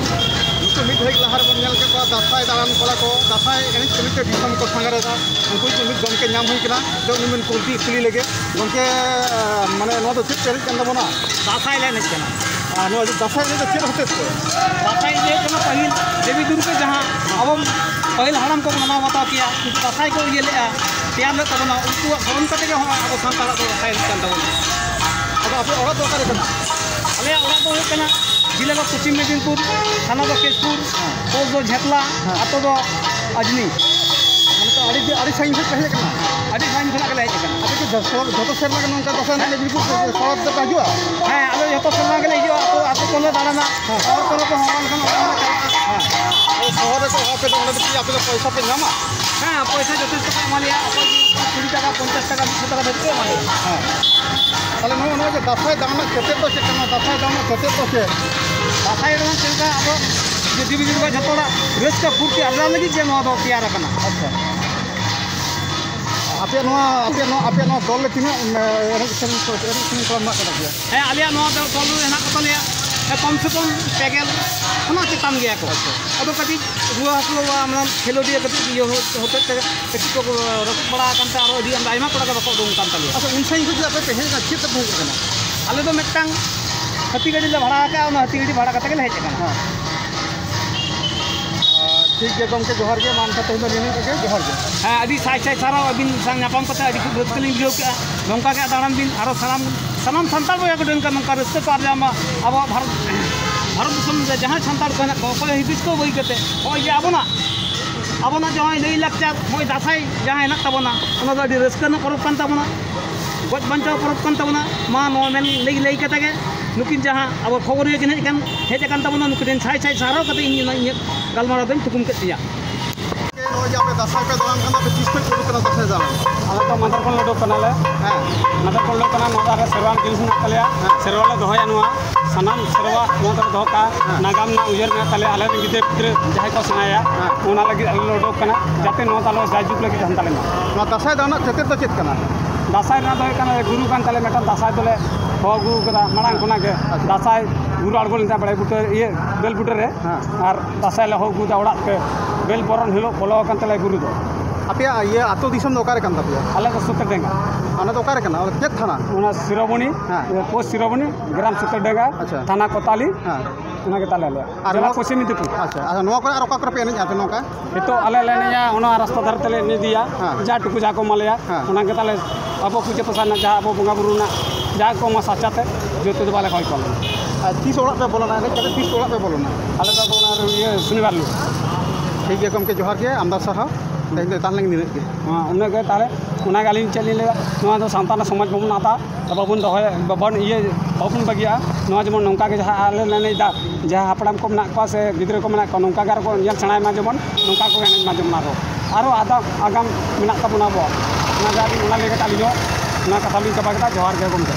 ᱱᱩᱠᱩ ᱢᱤᱫ ᱜᱷᱟᱹᱲᱤᱡ ᱞᱟᱦᱟ ᱨᱮᱵᱚᱱ ᱧᱮᱞ ᱠᱮᱫ ᱠᱚᱣᱟ ᱫᱟᱸᱥᱟᱭ ᱫᱟᱬᱟᱱ ᱠᱚᱲᱟ ᱠᱚ, ᱫᱟᱸᱥᱟᱭ ᱮᱱᱮᱡ ᱠᱟᱹᱢᱤ ᱛᱮ ᱫᱤᱥᱚᱢ ᱠᱚ ᱥᱟᱸᱜᱷᱟᱨᱮᱫᱟ᱾ ᱩᱱᱠᱩ ᱢᱤᱫ ᱜᱚᱢᱠᱮ ᱧᱟᱢ ᱦᱩᱭ ᱠᱟᱱᱟ, ᱡᱮ ᱩᱱᱤ ᱵᱮᱱ ᱠᱩᱞᱤ, ᱠᱩᱞᱤ ᱞᱮᱜᱮ᱾ ᱜᱚᱢᱠᱮ, ᱢᱟᱱᱮ ᱱᱚᱣᱟ ᱫᱚ ᱪᱮᱫ ᱯᱮ ᱮᱱᱮᱡ ᱠᱟᱱ ᱛᱟᱵᱚᱱᱟ? ᱫᱟᱸᱥᱟᱭ ᱞᱮ ᱮᱱᱮᱡ ᱠᱟᱱᱟ᱾ ᱟᱨ ᱱᱚᱣᱟ ᱫᱟᱸᱥᱟᱭ ᱮᱱᱮᱡ ᱫᱚ ᱪᱮᱫ ᱦᱚᱛᱮᱡ ᱛᱮ? ᱫᱟᱸᱥᱟᱭ ᱮᱱᱮᱡ ᱦᱩᱭᱩᱜ ᱠᱟᱱᱟ ᱯᱟᱹᱦᱤᱞ ᱫᱮᱵᱤ ᱫᱩᱨᱜᱟᱹ ᱡᱟᱦᱟᱸ ᱟᱵᱚ ᱯᱟᱹᱦᱤᱞ ᱦᱟᱲᱟᱢ ᱠᱚ ᱢᱟᱱᱟᱣ ᱵᱟᱛᱟᱣ ᱠᱮᱭᱟ, ᱩᱱᱠᱩ ᱫᱟᱸᱥᱟᱭ ᱠᱚ ᱤᱭᱟᱹ ᱞᱮᱫᱼᱟ, ᱛᱮᱭᱟᱨ ᱞᱮᱫ ᱛᱟᱵᱚᱱᱟ, ᱩᱱᱠᱩᱣᱟᱜ ᱥᱚᱨᱚᱱ ᱠᱟᱛᱮ ᱜᱮ ᱦᱚᱸᱜᱼᱚᱭ ᱟᱵᱚ ᱥᱟᱱᱛᱟᱲᱟᱜ ᱫᱚ ᱫᱟᱸᱥᱟᱭ ᱮᱱᱮᱡ ᱠᱟᱱ ᱛᱟᱵᱚᱱᱟ᱾ ᱟᱫᱚ ᱟᱯᱮ ᱚᱲᱟᱜ ᱫᱚ ᱚᱠᱟᱨᱮ ᱠᱟᱱᱟ? ᱟᱞᱮᱭᱟᱜ ᱚᱲᱟᱜ ᱫᱚ ᱦᱩᱭᱩᱜ ᱠᱟᱱᱟ ᱡᱮᱞᱟ ᱫᱚ ᱯᱚᱥᱪᱤᱢ ᱢᱮᱫᱤᱱᱯᱩᱨ, ᱛᱷᱟᱱᱟ ᱫᱚ ᱠᱮᱥᱯᱩᱨ, ᱦᱮᱸ᱾ ᱯᱳᱥᱴ ᱫᱚ ᱡᱷᱮᱛᱞᱟ, ᱦᱮᱸ᱾ ᱟᱛᱳ ᱫᱚ ᱟᱡᱽᱱᱤ᱾ ᱢᱟᱱᱮ ᱛᱚ ᱟᱹᱰᱤ, ᱟᱹᱰᱤ ᱥᱟᱺᱜᱤᱧ ᱠᱷᱚᱱ ᱯᱮ ᱦᱮᱡ ᱟᱠᱟᱱᱟ? ᱟᱹᱰᱤ ᱥᱟᱺᱜᱤᱧ ᱠᱷᱚᱱᱟᱜ ᱜᱮᱞᱮ ᱦᱮᱡ ᱟᱠᱟᱱᱟ᱾ ᱟᱯᱮ ᱠᱤ ᱡᱚ-, ᱥᱚ-, ᱡᱚᱛᱚ ᱥᱮᱨᱢᱟ ᱜᱮ ᱱᱚᱝᱠᱟ ᱫᱟᱸᱥᱟᱭ ᱮᱱᱮᱡ ᱢᱮᱫᱽᱱᱤᱯᱩᱨ ᱥᱚᱦᱚᱨ ᱛᱮᱯᱮ ᱦᱤᱡᱩᱜᱼᱟ? ᱦᱮᱸ, ᱟᱞᱮ ᱡᱚᱛᱚ ᱥᱮᱨᱢᱟ ᱜᱮᱞᱮ ᱦᱤᱡᱩᱜᱼᱟ, ᱟᱛᱳ, ᱟᱛᱳ ᱠᱚᱞᱮ ᱫᱟᱬᱟᱱᱟ᱾ ᱦᱮᱸ᱾ ᱦᱚᱲ ᱠᱚᱨᱮ ᱠᱚ ᱦᱚᱦᱚ ᱞᱮᱠᱷᱟᱱ ᱚᱸᱰᱮ ᱦᱚᱸᱞᱮ ᱪᱟᱞᱟᱜᱼᱟ᱾ ᱦᱮᱸ᱾ ᱟᱫᱚ ᱥᱚᱦᱚᱨ ᱨᱮᱠᱚ ᱦᱚᱦᱚ ᱟᱯᱮ ᱫᱚ, ᱚᱸᱰᱮ ᱫᱚ ᱪᱮᱫ ᱟᱯᱮ ᱫᱚ ᱯᱚᱭᱥᱟ ᱯᱮ ᱧᱟᱢᱟ? ᱦᱮᱸ, ᱯᱚᱭᱥᱟ ᱡᱚᱛᱷᱮᱥᱴᱚ ᱠᱚ ᱮᱢᱟ ᱞᱮᱭᱟ, ᱚᱠᱚᱭ ᱠᱩᱲᱤ ᱴᱟᱠᱟ, ᱯᱚᱧᱪᱟᱥ ᱴᱟᱠᱟ, ᱢᱤᱫᱥᱚ ᱴᱟᱠᱟ ᱫᱷᱟᱹᱵᱤᱡ ᱠᱚ ᱮᱢᱟ ᱞᱮᱭᱟ᱾ ᱦᱮᱸ᱾ ᱛᱟᱦᱞᱮ ᱱᱚᱜᱼᱚ ᱱᱚᱣᱟ ᱡᱮ ᱫᱟᱸᱥᱟᱭ ᱫᱟᱬᱟᱱ ᱨᱮᱱᱟᱜ ᱥᱮᱪᱮᱫ ᱫᱚ ᱪᱮᱫ ᱠᱟᱱᱟ? ᱫᱟᱸᱥᱟᱭ ᱫᱟᱬᱟᱱ ᱨᱮᱱᱟᱜ ᱥᱮᱪᱮᱫ ᱫᱚ ᱪᱮᱫ? ᱫᱟᱸᱥᱟᱭ ᱫᱟᱬᱟᱱ ᱪᱮᱫ ᱞᱮᱠᱟ ᱟᱵᱚ ᱡᱮ ᱫᱮᱵᱤ ᱫᱩᱨᱜᱟ ᱡᱚᱛᱚ ᱦᱚᱲᱟᱜ ᱨᱟᱹᱥᱠᱟᱹ ᱯᱷᱩᱨᱛᱤ ᱟᱰᱰᱟ ᱞᱟᱹᱜᱤᱫ ᱜᱮ ᱱᱚᱣᱟ ᱫᱚ ᱛᱮᱭᱟᱨ ᱟᱠᱟᱱᱟ᱾ ᱟᱪᱪᱷᱟ᱾ ᱟᱯᱮᱭᱟᱜ ᱱᱚᱣᱟ, ᱟᱯᱮᱭᱟᱜ ᱱᱚᱣᱟ, ᱟᱯᱮᱭᱟᱜ ᱱᱚᱣᱟ ᱫᱚᱞ ᱨᱮ ᱛᱤᱱᱟᱹᱜ, ᱮ, ᱮᱱᱮᱡ ᱥᱮᱨᱮᱧ ᱠᱚ, ᱮᱱᱮᱡ ᱥᱮᱨᱮᱧ ᱠᱚᱲᱟ ᱢᱮᱱᱟᱜ ᱠᱚ ᱛᱟᱯᱮᱭᱟ? ᱦᱮᱸ, ᱟᱞᱮᱭᱟᱜ ᱱᱚᱣᱟ ᱫᱚ ᱫᱚᱞ ᱨᱮ ᱦᱮᱱᱟᱜ ᱠᱚ ᱛᱟᱞᱮᱭᱟ, ᱮ, ᱠᱚᱢ ᱥᱮ ᱠᱚᱢ ᱯᱮ ᱜᱮᱞ ᱠᱷᱚᱱᱟᱜ ᱪᱮᱛᱟᱱ ᱜᱮᱭᱟ ᱠᱚ᱾ ᱟᱪᱪᱷᱟ᱾ ᱟᱫᱚ ᱠᱟᱹᱴᱤᱡ ᱨᱩᱣᱟᱹ ᱦᱟᱹᱥᱩ ᱵᱟ, ᱢᱟᱱᱮ ᱠᱷᱮᱞᱳᱰᱤᱭᱟᱹ ᱠᱟᱹᱴᱤᱡ ᱤᱭᱟᱹ ᱦᱚ-, ᱦᱚᱛᱮᱡ ᱛᱮ ᱠᱟᱹᱴᱤᱡ ᱠᱚ ᱨᱟᱹᱯᱩᱫ ᱵᱟᱲᱟ ᱟᱠᱟᱱ ᱛᱮ ᱟᱨᱚ ᱟᱹᱰᱤ ᱟᱢᱫᱟ ᱟᱭᱢᱟ ᱠᱚᱲᱟ ᱜᱮ ᱵᱟᱠᱚ ᱩᱰᱩᱝ ᱠᱟᱱ ᱛᱟᱞᱮᱭᱟ᱾ ᱟᱪᱪᱷᱟ, ᱩᱱ ᱥᱟᱺᱜᱤᱧ ᱠᱷᱚᱱ ᱪᱮᱫᱟᱜ ᱯᱮ ᱦᱮᱡ ᱟᱠᱟᱱᱟ? ᱪᱮᱫ ᱛᱮᱯᱮ ᱦᱮᱡ ᱟᱠᱟᱱᱟ? ᱟᱞᱮ ᱫᱚ ᱢᱤᱫᱴᱟᱝ ᱦᱟᱹᱛᱤ ᱜᱟᱹᱰᱤ ᱞᱮ ᱵᱷᱟᱲᱟ ᱟᱠᱟᱫᱼᱟ, ᱚᱱᱟ ᱦᱟᱹᱛᱤ ᱜᱟᱹᱰᱤ ᱵᱷᱟᱲᱟ ᱠᱟᱛᱮ ᱜᱮᱞᱮ ᱦᱮᱡ ᱟᱠᱟᱱᱟ᱾ ᱦᱮᱸ᱾ ᱟᱨ ᱴᱷᱤᱠ ᱜᱮᱭᱟ ᱜᱚᱢᱠᱮ, ᱡᱚᱦᱟᱨ ᱜᱮ᱾ ᱢᱟ ᱮᱱᱠᱷᱟᱱ ᱛᱮᱦᱮᱧ ᱫᱚ ᱱᱤᱱᱟᱹᱜ ᱜᱮ, ᱡᱚᱦᱟᱨ ᱜᱮ᱾ ᱦᱮᱸ, ᱟᱹᱰᱤ ᱥᱟᱭ ᱥᱟᱭ ᱥᱟᱨᱦᱟᱣ᱾ ᱟᱹᱵᱤᱱ ᱥᱟᱶ ᱧᱟᱯᱟᱢ ᱠᱟᱛᱮ ᱟᱹᱰᱤ ᱠᱷᱩᱵ ᱨᱟᱹᱥᱠᱟᱹ ᱞᱤᱧ ᱵᱩᱡᱷᱟᱹᱣ ᱠᱮᱫᱼᱟ᱾ ᱱᱚᱝᱠᱟ ᱜᱮ ᱫᱟᱬᱟᱱ ᱵᱤᱱ, ᱟᱨᱚ ᱥᱟᱱᱟᱢ, ᱥᱟᱱᱟᱢ ᱥᱟᱱᱛᱟᱲ ᱵᱚᱭᱦᱟ ᱠᱚ ᱴᱷᱮᱱ ᱠᱷᱚᱱ ᱱᱚᱝᱠᱟ ᱨᱟᱹᱥᱠᱟᱹ ᱠᱚ ᱟᱨᱡᱟᱣ ᱢᱟ᱾ ᱟᱵᱚᱣᱟᱜ ᱵᱷᱟᱨᱚᱛ, ᱵᱷᱟᱨᱚᱛ ᱫᱤᱥᱚᱢ ᱨᱮ ᱡᱟᱦᱟᱸᱭ ᱥᱟᱱᱛᱟᱲ ᱠᱚ ᱦᱮᱱᱟᱜ ᱠᱚᱣᱟ, ᱚᱠᱚᱭ ᱦᱤᱸᱫᱤᱥ ᱠᱚ ᱵᱟᱹᱜᱤ ᱠᱟᱛᱮ ᱱᱚᱜᱼᱚᱭ ᱡᱮ ᱟᱵᱚᱱᱟᱜ, ᱟᱵᱚᱱᱟᱜ ᱡᱟᱦᱟᱸ ᱞᱟᱹᱭ ᱞᱟᱠᱪᱟᱨ, ᱱᱚᱜᱼᱚᱭ ᱫᱟᱸᱥᱟᱭ ᱡᱟᱦᱟᱸ ᱦᱮᱱᱟᱜ ᱛᱟᱵᱚᱱᱟ, ᱚᱱᱟ ᱫᱚ ᱟᱹᱰᱤ ᱨᱟᱹᱥᱠᱟᱹ ᱨᱮᱱᱟᱜ ᱯᱚᱨᱚᱵᱽ ᱠᱟᱱ ᱛᱟᱵᱚᱱᱟ, ᱜᱚᱡ ᱵᱟᱧᱪᱟᱣ ᱯᱚᱨᱚᱵᱽ ᱠᱟᱱ ᱛᱟᱵᱚᱱᱟ᱾ ᱢᱟ ᱱᱚᱣᱟ ᱢᱮᱱ ᱞᱟᱹᱭ, ᱞᱟᱹᱭ ᱠᱟᱛᱮ ᱜᱮ ᱱᱩᱠᱤᱱ ᱡᱟᱦᱟᱸ ᱟᱵᱚ ᱠᱷᱚᱵᱚᱨᱤᱭᱟᱹ ᱠᱤᱱ ᱦᱮᱡ ᱟᱠᱟᱱ, ᱦᱮᱡ ᱟᱠᱟᱱ ᱛᱟᱵᱚᱱᱟ, ᱱᱩᱠᱤᱱ ᱴᱷᱮᱱ ᱥᱟᱭ ᱥᱟᱭ ᱥᱟᱨᱦᱟᱣ ᱠᱟᱛᱮ ᱤᱧ ᱚᱱᱟ ᱤᱧᱟᱹᱜ ᱜᱟᱞᱢᱟᱨᱟᱣ ᱫᱚᱧ ᱛᱷᱩᱠᱩᱢ ᱠᱮᱫ ᱛᱤᱧᱟᱹ᱾ ᱱᱚᱜᱼᱚᱭ ᱡᱮ ᱟᱯᱮ ᱫᱟᱸᱥᱟᱭ ᱯᱮ ᱫᱟᱬᱟᱱ ᱠᱟᱱᱟ, ᱟᱯᱮ ᱛᱤᱥ ᱠᱷᱚᱱ ᱯᱮ ᱩᱰᱩᱠ ᱠᱟᱱᱟ ᱫᱟᱸᱥᱟᱭ ᱫᱟᱬᱟᱱ? ᱟᱞᱮ ᱫᱚ ᱢᱟᱫᱷᱮᱨ ᱠᱷᱚᱱ ᱞᱮ ᱩᱰᱩᱠ ᱠᱟᱱᱟᱞᱮ᱾ ᱦᱮᱸ᱾ ᱢᱟᱫᱷᱮᱨ ᱠᱷᱚᱱ ᱞᱮ ᱩᱰᱩᱠ ᱠᱟᱱᱟ, ᱱᱚᱣᱟ ᱫᱚ ᱟᱞᱮ ᱥᱮᱨᱣᱟ ᱡᱤᱱᱤᱥ ᱢᱮᱱᱟᱜ ᱛᱟᱞᱮᱭᱟ᱾ ᱦᱮᱸ᱾ ᱥᱮᱨᱣᱟ ᱞᱮ ᱫᱚᱦᱚᱭᱟ ᱱᱚᱣᱟ᱾ ᱥᱟᱱᱟᱢ ᱥᱮᱨᱣᱟ ᱱᱚᱣᱟ ᱫᱚᱞᱮ ᱫᱚᱦᱚ ᱠᱟᱜᱼᱟ᱾ ᱦᱮᱸ᱾ ᱱᱟᱜᱟᱢ ᱨᱮᱱᱟᱜ ᱩᱭᱦᱟᱹᱨ ᱢᱮᱱᱟᱜ ᱛᱟᱞᱮᱭᱟ᱾ ᱟᱞᱮ ᱨᱮᱱ ᱜᱤᱫᱽᱨᱟᱹ ᱯᱤᱫᱽᱨᱟᱹ ᱡᱟᱦᱟᱸᱭ ᱠᱚ ᱥᱮᱬᱟᱭᱟ, ᱦᱮᱸ᱾ ᱚᱱᱟ ᱞᱟᱹᱜᱤᱫ ᱟᱞᱮ ᱞᱮ ᱩᱰᱩᱠ ᱠᱟᱱᱟ, ᱡᱟᱛᱮ ᱱᱚᱣᱟ ᱫᱚ ᱟᱞᱮ ᱡᱟᱭᱡᱩᱜᱽ ᱞᱟᱹᱜᱤᱫ ᱛᱟᱦᱮᱱ ᱛᱟᱞᱮ ᱢᱟ᱾ ᱱᱚᱣᱟ ᱫᱟᱸᱥᱟᱭ ᱫᱟᱬᱟᱱ ᱨᱮᱱᱟᱜ ᱪᱮᱛᱮᱫ ᱫᱚ ᱪᱮᱫ ᱠᱟᱱᱟ? ᱫᱟᱸᱥᱟᱭ ᱨᱮᱱᱟᱜ ᱫᱚ ᱦᱩᱭᱩᱜ ᱠᱟᱱᱟ, ᱜᱩᱨᱩ ᱠᱟᱱ ᱛᱟᱞᱮ ᱢᱤᱫᱴᱟᱝ ᱫᱟᱸᱥᱟᱭ ᱫᱚᱞᱮ ᱦᱚᱦᱚ ᱟᱹᱜᱩ ᱠᱟᱫᱟ ᱢᱟᱲᱟᱝ ᱠᱷᱚᱱᱟᱜ ᱜᱮ᱾ ᱟᱪᱪᱷᱟ᱾ ᱫᱟᱸᱥᱟᱭ ᱜᱩᱨᱩ ᱟᱬᱜᱚ ᱞᱮᱱ ᱛᱟᱦᱮᱸᱫ ᱵᱟᱲᱮ ᱵᱩᱴᱟᱹ, ᱤᱭᱟᱹ, ᱵᱮᱞ ᱵᱩᱴᱟᱹ ᱨᱮ᱾ ᱦᱮᱸ᱾ ᱟᱨ ᱫᱟᱸᱥᱟᱭ ᱞᱮ ᱦᱚᱦᱚ ᱟᱹᱜᱩᱭᱮᱫᱟ ᱚᱲᱟᱜ ᱛᱮ, ᱵᱮᱞ ᱵᱚᱨᱚᱱ ᱦᱤᱞᱳᱜ ᱵᱚᱞᱚ ᱟᱠᱟᱱ ᱛᱟᱞᱮᱭᱟ ᱜᱩᱨᱩ ᱫᱚ᱾ ᱟᱯᱮᱭᱟᱜ ᱤᱭᱟᱹ ᱟᱹᱛᱩ ᱫᱤᱥᱚᱢ ᱫᱚ ᱚᱠᱟᱨᱮ ᱠᱟᱱ ᱛᱟᱯᱮᱭᱟ? ᱟᱞᱮ ᱫᱚ ᱥᱩᱛᱟᱹᱨᱰᱟᱸᱜᱟ᱾ ᱚᱱᱟ ᱫᱚ ᱚᱠᱟᱨᱮ ᱠᱟᱱᱟ? ᱚᱱᱟ ᱪᱮᱫ ᱛᱷᱟᱱᱟ? ᱚᱱᱟ ᱥᱤᱨᱳᱢᱚᱬᱤ, ᱦᱮᱸ᱾ ᱯᱳᱥᱴ ᱥᱤᱨᱳᱢᱚᱬᱤ, ᱜᱨᱟᱢ ᱥᱩᱛᱟᱹᱨᱰᱟᱸᱜᱟ, ᱟᱪᱪᱷᱟ᱾ ᱛᱷᱟᱱᱟ ᱠᱚᱛᱟᱞᱤ, ᱦᱮᱸ᱾ ᱚᱱᱟ ᱜᱮ ᱛᱟᱞᱮ ᱟᱞᱮᱭᱟᱜ᱾ ᱟᱨ ᱡᱮᱞᱟ ᱱᱚᱣᱟ ᱯᱚᱥᱪᱤᱢ ᱢᱮᱫᱤᱱᱯᱩᱨ᱾ ᱟᱪᱪᱷᱟ, ᱟᱪᱪᱷᱟ, ᱱᱚᱣᱟ ᱠᱚᱨᱮ ᱟᱨ ᱚᱠᱟ ᱠᱚᱨᱮ ᱯᱮ ᱮᱱᱮᱡᱼᱟ ᱟᱯᱮ ᱱᱚᱝᱠᱟ? ᱱᱤᱛᱚᱜ ᱟᱞᱮ ᱞᱮ ᱮᱱᱮᱡᱼᱟ, ᱚᱱᱟ ᱨᱟᱥᱛᱟ ᱫᱷᱟᱨᱮ ᱛᱮᱞᱮ ᱮᱱᱮᱡ ᱤᱫᱤᱭᱟ, ᱦᱮᱸ᱾ ᱡᱟ ᱴᱩᱠᱩ ᱡᱟ ᱠᱚ ᱮᱢᱟ ᱞᱮᱭᱟ, ᱦᱮᱸ᱾ ᱚᱱᱟ ᱜᱮ ᱛᱟᱞᱮ ᱟᱵᱚ ᱯᱩᱡᱟᱹ ᱯᱟᱥᱟ ᱨᱮᱱᱟᱜ ᱡᱟᱦᱟᱸ ᱟᱵᱚ ᱵᱚᱸᱜᱟ ᱵᱩᱨᱩ ᱨᱮᱱᱟᱜ ᱡᱟ ᱠᱚ ᱮᱢᱟ ᱥᱟᱨᱪᱟ ᱛᱮ, ᱡᱚᱛᱚ ᱫᱚ ᱵᱟᱞᱮ ᱠᱚᱭ ᱠᱚᱣᱟ᱾ ᱟᱨ ᱛᱤᱥ ᱚᱲᱟᱜ ᱯᱮ ᱵᱚᱞᱚᱱᱟ? ᱮᱱᱮᱡ ᱠᱟᱛᱮ ᱛᱤᱥ ᱚᱲᱟᱜ ᱯᱮ ᱵᱚᱞᱚᱱᱟ? ᱟᱞᱮ ᱫᱚ ᱚᱱᱟ ᱤᱭᱟᱹ ᱥᱚᱱᱤᱵᱟᱨ ᱦᱤᱞᱳᱜ᱾ ᱴᱷᱤᱠ ᱜᱮᱭᱟ ᱜᱚᱢᱠᱮ, ᱡᱚᱦᱟᱨ ᱜᱮ, ᱟᱢᱫᱟ ᱥᱟᱨᱦᱟᱣ᱾ ᱛᱮᱦᱮᱧ ᱫᱚ ᱛᱟᱦᱮᱸ ᱞᱮᱱ ᱱᱤᱱᱟᱹᱜ ᱜᱮ᱾ ᱦᱮᱸ, ᱩᱱᱟᱹᱜ ᱜᱮ ᱛᱟᱦᱚᱞᱮ᱾ ᱚᱱᱟ ᱜᱮ ᱟᱹᱞᱤᱧ ᱪᱮᱫ ᱞᱤᱧ ᱞᱟᱹᱭᱟ, ᱱᱚᱣᱟ ᱫᱚ ᱥᱟᱶᱛᱟ ᱨᱮᱱᱟᱜ ᱥᱚᱢᱟᱡᱽ ᱵᱟᱵᱚᱱ ᱟᱛᱟ, ᱵᱟᱵᱚᱱ ᱫᱚᱦᱚᱭᱟ, ᱵᱟᱵᱚᱱ ᱤᱭᱟᱹ, ᱵᱟᱵᱚᱱ ᱵᱟᱹᱜᱤᱭᱟᱜᱼᱟ᱾ ᱱᱚᱣᱟ ᱡᱮᱢᱚᱱ ᱱᱚᱝᱠᱟ ᱜᱮ ᱡᱟᱦᱟᱸ ᱟᱞᱮ ᱞᱮ ᱮᱱᱮᱡ ᱮᱫᱟ, ᱡᱟᱦᱟᱸ ᱦᱟᱯᱲᱟᱢ ᱠᱚ ᱢᱮᱱᱟᱜ ᱠᱚᱣᱟ ᱥᱮ ᱜᱤᱫᱽᱨᱟᱹ ᱠᱚ ᱢᱮᱱᱟᱜ ᱠᱚᱣᱟ, ᱱᱚᱝᱠᱟ ᱜᱮ ᱟᱨᱚ ᱠᱚ ᱧᱮᱞ ᱥᱮᱬᱟᱭ ᱢᱟ, ᱡᱮᱢᱚᱱ ᱱᱚᱝᱠᱟ ᱠᱚ ᱮᱱᱮᱡ ᱢᱟ ᱡᱮᱢᱚᱱ ᱟᱨᱚ, ᱟᱨᱚ ᱟᱫᱟᱢ ᱟᱜᱟᱢ ᱢᱮᱱᱟᱜ ᱛᱟᱵᱚᱱᱟ ᱟᱵᱚᱣᱟᱜ᱾ ᱚᱱᱟ ᱜᱮ ᱟᱹᱞᱤᱧ ᱚᱱᱟ ᱞᱟᱹᱭ ᱠᱟᱛᱮ ᱟᱹᱞᱤᱧ ᱦᱚᱸ ᱚᱱᱟ ᱠᱟᱛᱷᱟ ᱞᱤᱧ ᱪᱟᱵᱟ ᱠᱮᱫᱟ᱾ ᱡᱚᱦᱟᱨ ᱜᱮ ᱜᱚᱢᱠᱮ᱾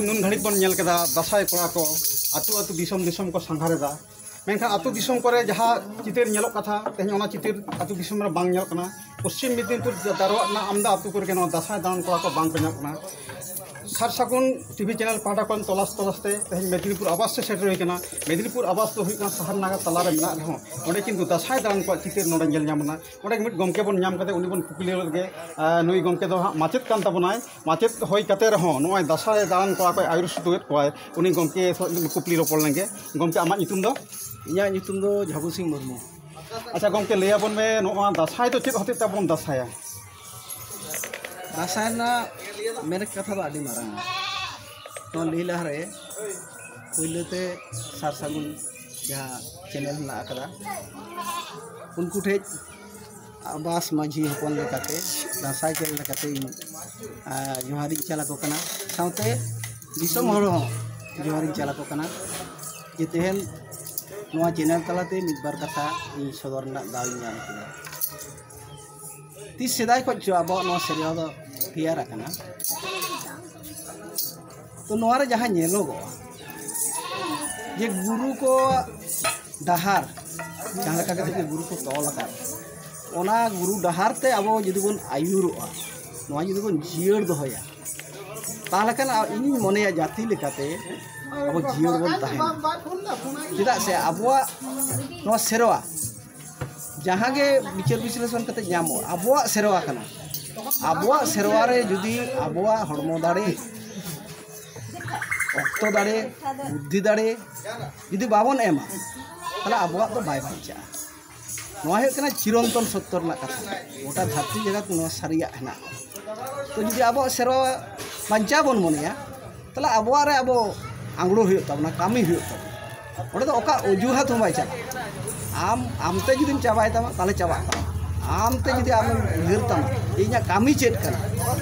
ᱱᱩᱱ ᱜᱷᱟᱹᱲᱤᱡ ᱵᱚᱱ ᱧᱮᱞ ᱠᱮᱫᱟ ᱫᱟᱸᱥᱟᱭ ᱠᱚᱲᱟ ᱠᱚ ᱟᱹᱛᱩ ᱟᱹᱛᱩ ᱫᱤᱥᱚᱢ ᱫᱤᱥᱚᱢ ᱠᱚ ᱥᱟᱸᱜᱷᱟᱨᱮᱫᱟ, ᱢᱮᱱᱠᱷᱟᱱ ᱟᱹᱛᱩ ᱫᱤᱥᱚᱢ ᱠᱚᱨᱮ ᱡᱟᱦᱟᱸ ᱪᱤᱛᱟᱹᱨ ᱧᱮᱞᱚᱜ ᱠᱟᱛᱷᱟ, ᱛᱮᱦᱮᱧ ᱚᱱᱟ ᱪᱤᱛᱟᱹᱨ ᱟᱹᱛᱩ ᱫᱤᱥᱚᱢ ᱨᱮ ᱵᱟᱝ ᱧᱮᱞᱚᱜ ᱠᱟᱱᱟ᱾ ᱯᱚᱥᱪᱤᱢ ᱢᱮᱫᱽᱱᱤᱯᱩᱨ ᱫᱟᱨᱣᱟ ᱨᱮᱱᱟᱜ ᱟᱢᱫᱟ ᱟᱹᱛᱩ ᱠᱚᱨᱮ ᱜᱮ ᱱᱚᱣᱟ ᱫᱟᱸᱥᱟᱭ ᱫᱟᱬᱟᱱ ᱠᱚᱲᱟ ᱠᱚ ᱵᱟᱝ ᱠᱚ ᱧᱟᱢᱚᱜ ᱠᱟᱱᱟ᱾ ᱥᱟᱨ ᱥᱟᱹᱜᱩᱱ ᱴᱤᱵᱷᱤ ᱪᱮᱱᱮᱞ ᱯᱟᱦᱴᱟ ᱠᱷᱚᱱ ᱛᱚᱞᱟᱥ ᱛᱚᱞᱟᱥ ᱛᱮ ᱛᱮᱦᱮᱧ ᱢᱮᱫᱽᱱᱤᱯᱩᱨ ᱟᱵᱟᱥ ᱛᱮ ᱥᱮᱴᱮᱨ ᱦᱩᱭ ᱠᱟᱱᱟ᱾ ᱢᱮᱫᱽᱱᱤᱯᱩᱨ ᱟᱵᱟᱥ ᱫᱚ ᱦᱩᱭᱩᱜ ᱠᱟᱱᱟ ᱥᱟᱦᱟᱨ ᱱᱟᱜᱟᱨ ᱛᱟᱞᱟᱨᱮ ᱢᱮᱱᱟᱜ ᱨᱮᱦᱚᱸ, ᱚᱸᱰᱮ ᱠᱤᱱᱛᱩ ᱫᱟᱸᱥᱟᱭ ᱫᱟᱬᱟᱱ ᱠᱚᱣᱟᱜ ᱪᱤᱛᱟᱹᱨ ᱱᱚᱰᱮ ᱧᱮᱞ ᱧᱟᱢ ᱮᱱᱟ᱾ ᱚᱸᱰᱮ ᱢᱤᱫ ᱜᱚᱢᱠᱮ ᱵᱚᱱ ᱧᱟᱢ ᱠᱟᱛᱮ ᱩᱱᱤ ᱵᱚᱱ ᱠᱩᱠᱞᱤ ᱞᱮᱜᱮ᱾ ᱟᱨ ᱱᱩᱭ ᱜᱚᱢᱠᱮ ᱫᱚ ᱦᱟᱸᱜ ᱢᱟᱪᱮᱫ ᱠᱟᱱ ᱛᱟᱵᱚᱱᱟᱭ᱾ ᱢᱟᱪᱮᱫ ᱦᱩᱭ ᱠᱟᱛᱮ ᱨᱮᱦᱚᱸ ᱱᱚᱜᱼᱚᱭ ᱫᱟᱸᱥᱟᱭ ᱫᱟᱬᱟᱱ ᱠᱚᱲᱟ ᱠᱚᱭ ᱟᱹᱭᱩᱨ ᱥᱩᱛᱩᱭᱮᱫ ᱠᱚᱣᱟᱭ᱾ ᱩᱱᱤ ᱜᱚᱢᱠᱮ ᱥᱟᱞᱟᱜ ᱠᱩᱠᱞᱤ ᱨᱚᱯᱚᱲ ᱞᱮᱱᱜᱮ᱾ ᱜᱚᱢᱠᱮ, ᱟᱢᱟᱜ ᱧᱩᱛᱩᱢ ᱫᱚ? ᱤᱧᱟᱹᱜ ᱧᱩᱛᱩᱢ ᱫᱚ ᱡᱷᱟᱵᱩ ᱥᱤᱝ ᱢᱩᱨᱢᱩ᱾ ᱟᱪᱪᱷᱟ ᱜᱚᱢᱠᱮ, ᱞᱟᱹᱭ ᱟᱵᱚᱱ ᱢᱮ, ᱱᱚᱣᱟ ᱫᱟᱸᱥᱟᱭ ᱫᱚ ᱪᱮᱫ ᱦᱚᱛᱮᱡ ᱛᱮ ᱟᱵᱚ ᱵᱚᱱ ᱫᱟᱸᱥᱟᱭᱟ? ᱫᱟᱸᱥᱟᱭ ᱨᱮᱱᱟᱜ ᱢᱮᱱ ᱠᱟᱛᱷᱟ ᱫᱚ ᱟᱹᱰᱤ ᱢᱟᱨᱟᱝᱟ᱾ ᱱᱚᱣᱟ ᱞᱟᱹᱭ ᱞᱟᱦᱟᱨᱮ ᱯᱳᱭᱞᱳ ᱛᱮ ᱥᱟᱨ ᱥᱟᱹᱜᱩᱱ ᱡᱟᱦᱟᱸ ᱪᱮᱱᱮᱞ ᱦᱮᱱᱟᱜ ᱟᱠᱟᱫᱟ, ᱩᱱᱠᱩ ᱴᱷᱮᱡ ᱟᱵᱟᱥ ᱢᱟᱹᱡᱷᱤ ᱦᱚᱯᱚᱱ ᱞᱮᱠᱟᱛᱮ, ᱫᱟᱸᱥᱟᱭ ᱪᱮᱱᱮᱞ ᱞᱮᱠᱟᱛᱮ ᱤᱧ, ᱟᱨ ᱡᱚᱦᱟᱨᱤᱧ ᱪᱟᱞ ᱟᱠᱚ ᱠᱟᱱᱟ᱾ ᱥᱟᱶᱛᱮ ᱫᱤᱥᱚᱢ ᱦᱚᱲ ᱦᱚᱸ ᱡᱚᱦᱟᱨᱤᱧ ᱪᱟᱞ ᱟᱠᱚ ᱠᱟᱱᱟ ᱡᱮ ᱛᱮᱦᱮᱧ ᱱᱚᱣᱟ ᱪᱮᱱᱮᱞ ᱛᱟᱞᱟᱛᱮ ᱢᱤᱫ ᱵᱟᱨ ᱠᱟᱛᱷᱟ ᱤᱧ ᱥᱚᱫᱚᱨ ᱨᱮᱱᱟᱜ ᱫᱟᱣ ᱤᱧ ᱧᱟᱢ ᱠᱮᱫᱟ᱾ ᱛᱤᱥ ᱥᱮᱫᱟᱭ ᱠᱷᱚᱱ ᱪᱚ ᱟᱵᱚᱣᱟᱜ ᱱᱚᱣᱟ ᱥᱮᱨᱣᱟ ᱫᱚ ᱛᱮᱭᱟᱨ ᱟᱠᱟᱱᱟ᱾ ᱛᱚ ᱱᱚᱣᱟ ᱨᱮ ᱡᱟᱦᱟᱸ ᱧᱮᱞᱚᱜᱚᱜᱼᱟ ᱡᱮ ᱜᱩᱨᱩ ᱠᱚ ᱰᱟᱦᱟᱨ, ᱡᱟᱦᱟᱸ ᱞᱮᱠᱟ ᱠᱟᱛᱮ ᱜᱮ ᱜᱩᱨᱩ ᱠᱚ ᱛᱚᱞ ᱟᱠᱟᱫ, ᱚᱱᱟ ᱜᱩᱨᱩ ᱰᱟᱦᱟᱨ ᱛᱮ ᱟᱵᱚ ᱡᱩᱫᱤ ᱵᱚᱱ ᱟᱹᱭᱩᱨᱚᱜᱼᱟ, ᱱᱚᱣᱟ ᱡᱩᱫᱤ ᱵᱚᱱ ᱡᱤᱭᱟᱹᱲ ᱫᱚᱦᱚᱭᱟ, ᱛᱟᱦᱚᱞᱮ ᱠᱷᱟᱱ ᱟ-, ᱤᱧᱤᱧ ᱢᱚᱱᱮᱭᱟ ᱡᱟᱹᱛᱤ ᱞᱮᱠᱟᱛᱮ ᱟᱵᱚ ᱡᱤᱭᱟᱹᱲ ᱵᱚᱱ ᱛᱟᱦᱮᱱᱟ᱾ ᱪᱮᱫᱟᱜ ᱥᱮ ᱟᱵᱚᱣᱟᱜ ᱱᱚᱣᱟ ᱥᱮᱨᱣᱟ ᱡᱟᱦᱟᱸ ᱜᱮ ᱵᱤᱪᱟᱹᱨ ᱵᱤᱥᱞᱮᱥᱚᱱ ᱠᱟᱛᱮ ᱧᱟᱢᱚᱜᱼᱟ, ᱟᱵᱚᱣᱟᱜ ᱥᱮᱨᱣᱟ ᱠᱟᱱᱟ᱾ ᱟᱵᱚᱣᱟᱜ ᱥᱮᱨᱣᱟ ᱨᱮ ᱡᱩᱫᱤ ᱟᱵᱚᱣᱟᱜ ᱦᱚᱲᱢᱚ ᱫᱟᱲᱮ, ᱚᱠᱛᱚ ᱫᱟᱲᱮ, ᱵᱩᱫᱽᱫᱷᱤ ᱫᱟᱲᱮ ᱡᱩᱫᱤ ᱵᱟᱵᱚᱱ ᱮᱢᱟ, ᱛᱟᱦᱚᱞᱮ ᱟᱵᱚᱣᱟᱜ ᱫᱚ ᱵᱟᱭ ᱵᱟᱧᱪᱟᱜᱼᱟ᱾ ᱱᱚᱣᱟ ᱦᱩᱭᱩᱜ ᱠᱟᱱᱟ ᱪᱤᱨᱚᱱᱛᱚᱱ ᱥᱚᱛᱛᱚ ᱨᱮᱱᱟᱜ ᱠᱟᱛᱷᱟ᱾ ᱜᱚᱴᱟ ᱫᱷᱟᱹᱨᱛᱤ ᱡᱟᱠᱟᱛ ᱱᱚᱣᱟ ᱥᱟᱹᱨᱤᱭᱟᱜ ᱦᱮᱱᱟᱜᱼᱟ᱾ ᱛᱚ ᱡᱩᱫᱤ ᱟᱵᱚᱣᱟᱜ ᱥᱮᱨᱣᱟ ᱵᱟᱧᱪᱟᱣ ᱵᱚᱱ ᱢᱚᱱᱮᱭᱟ, ᱛᱟᱦᱚᱞᱮ ᱟᱵᱚᱣᱟᱜ ᱨᱮ ᱟᱵᱚ ᱟᱝᱜᱽᱲᱳ ᱦᱩᱭᱩᱜ ᱛᱟᱵᱚᱱᱟ, ᱠᱟᱹᱢᱤ ᱦᱩᱭᱩᱜ ᱛᱟᱵᱚᱱᱟ᱾ ᱚᱸᱰᱮ ᱫᱚ ᱚᱠᱟ ᱚᱡᱩᱦᱟᱛ ᱦᱚᱸ ᱵᱟᱭ ᱪᱟᱞᱟᱜᱼᱟ᱾ ᱟᱢ, ᱟᱢᱛᱮ ᱡᱩᱫᱤᱢ ᱪᱟᱵᱟᱭ ᱛᱟᱢᱟ, ᱛᱟᱦᱚᱞᱮ ᱪᱟᱵᱟᱜ ᱛᱟᱢᱟ᱾ ᱟᱢᱛᱮ ᱡᱩᱫᱤ ᱟᱢᱮᱢ ᱩᱭᱦᱟᱹᱨ ᱛᱟᱢᱟ, ᱤᱧᱟᱹᱜ ᱠᱟᱹᱢᱤ ᱪᱮᱫ ᱠᱟᱱᱟ,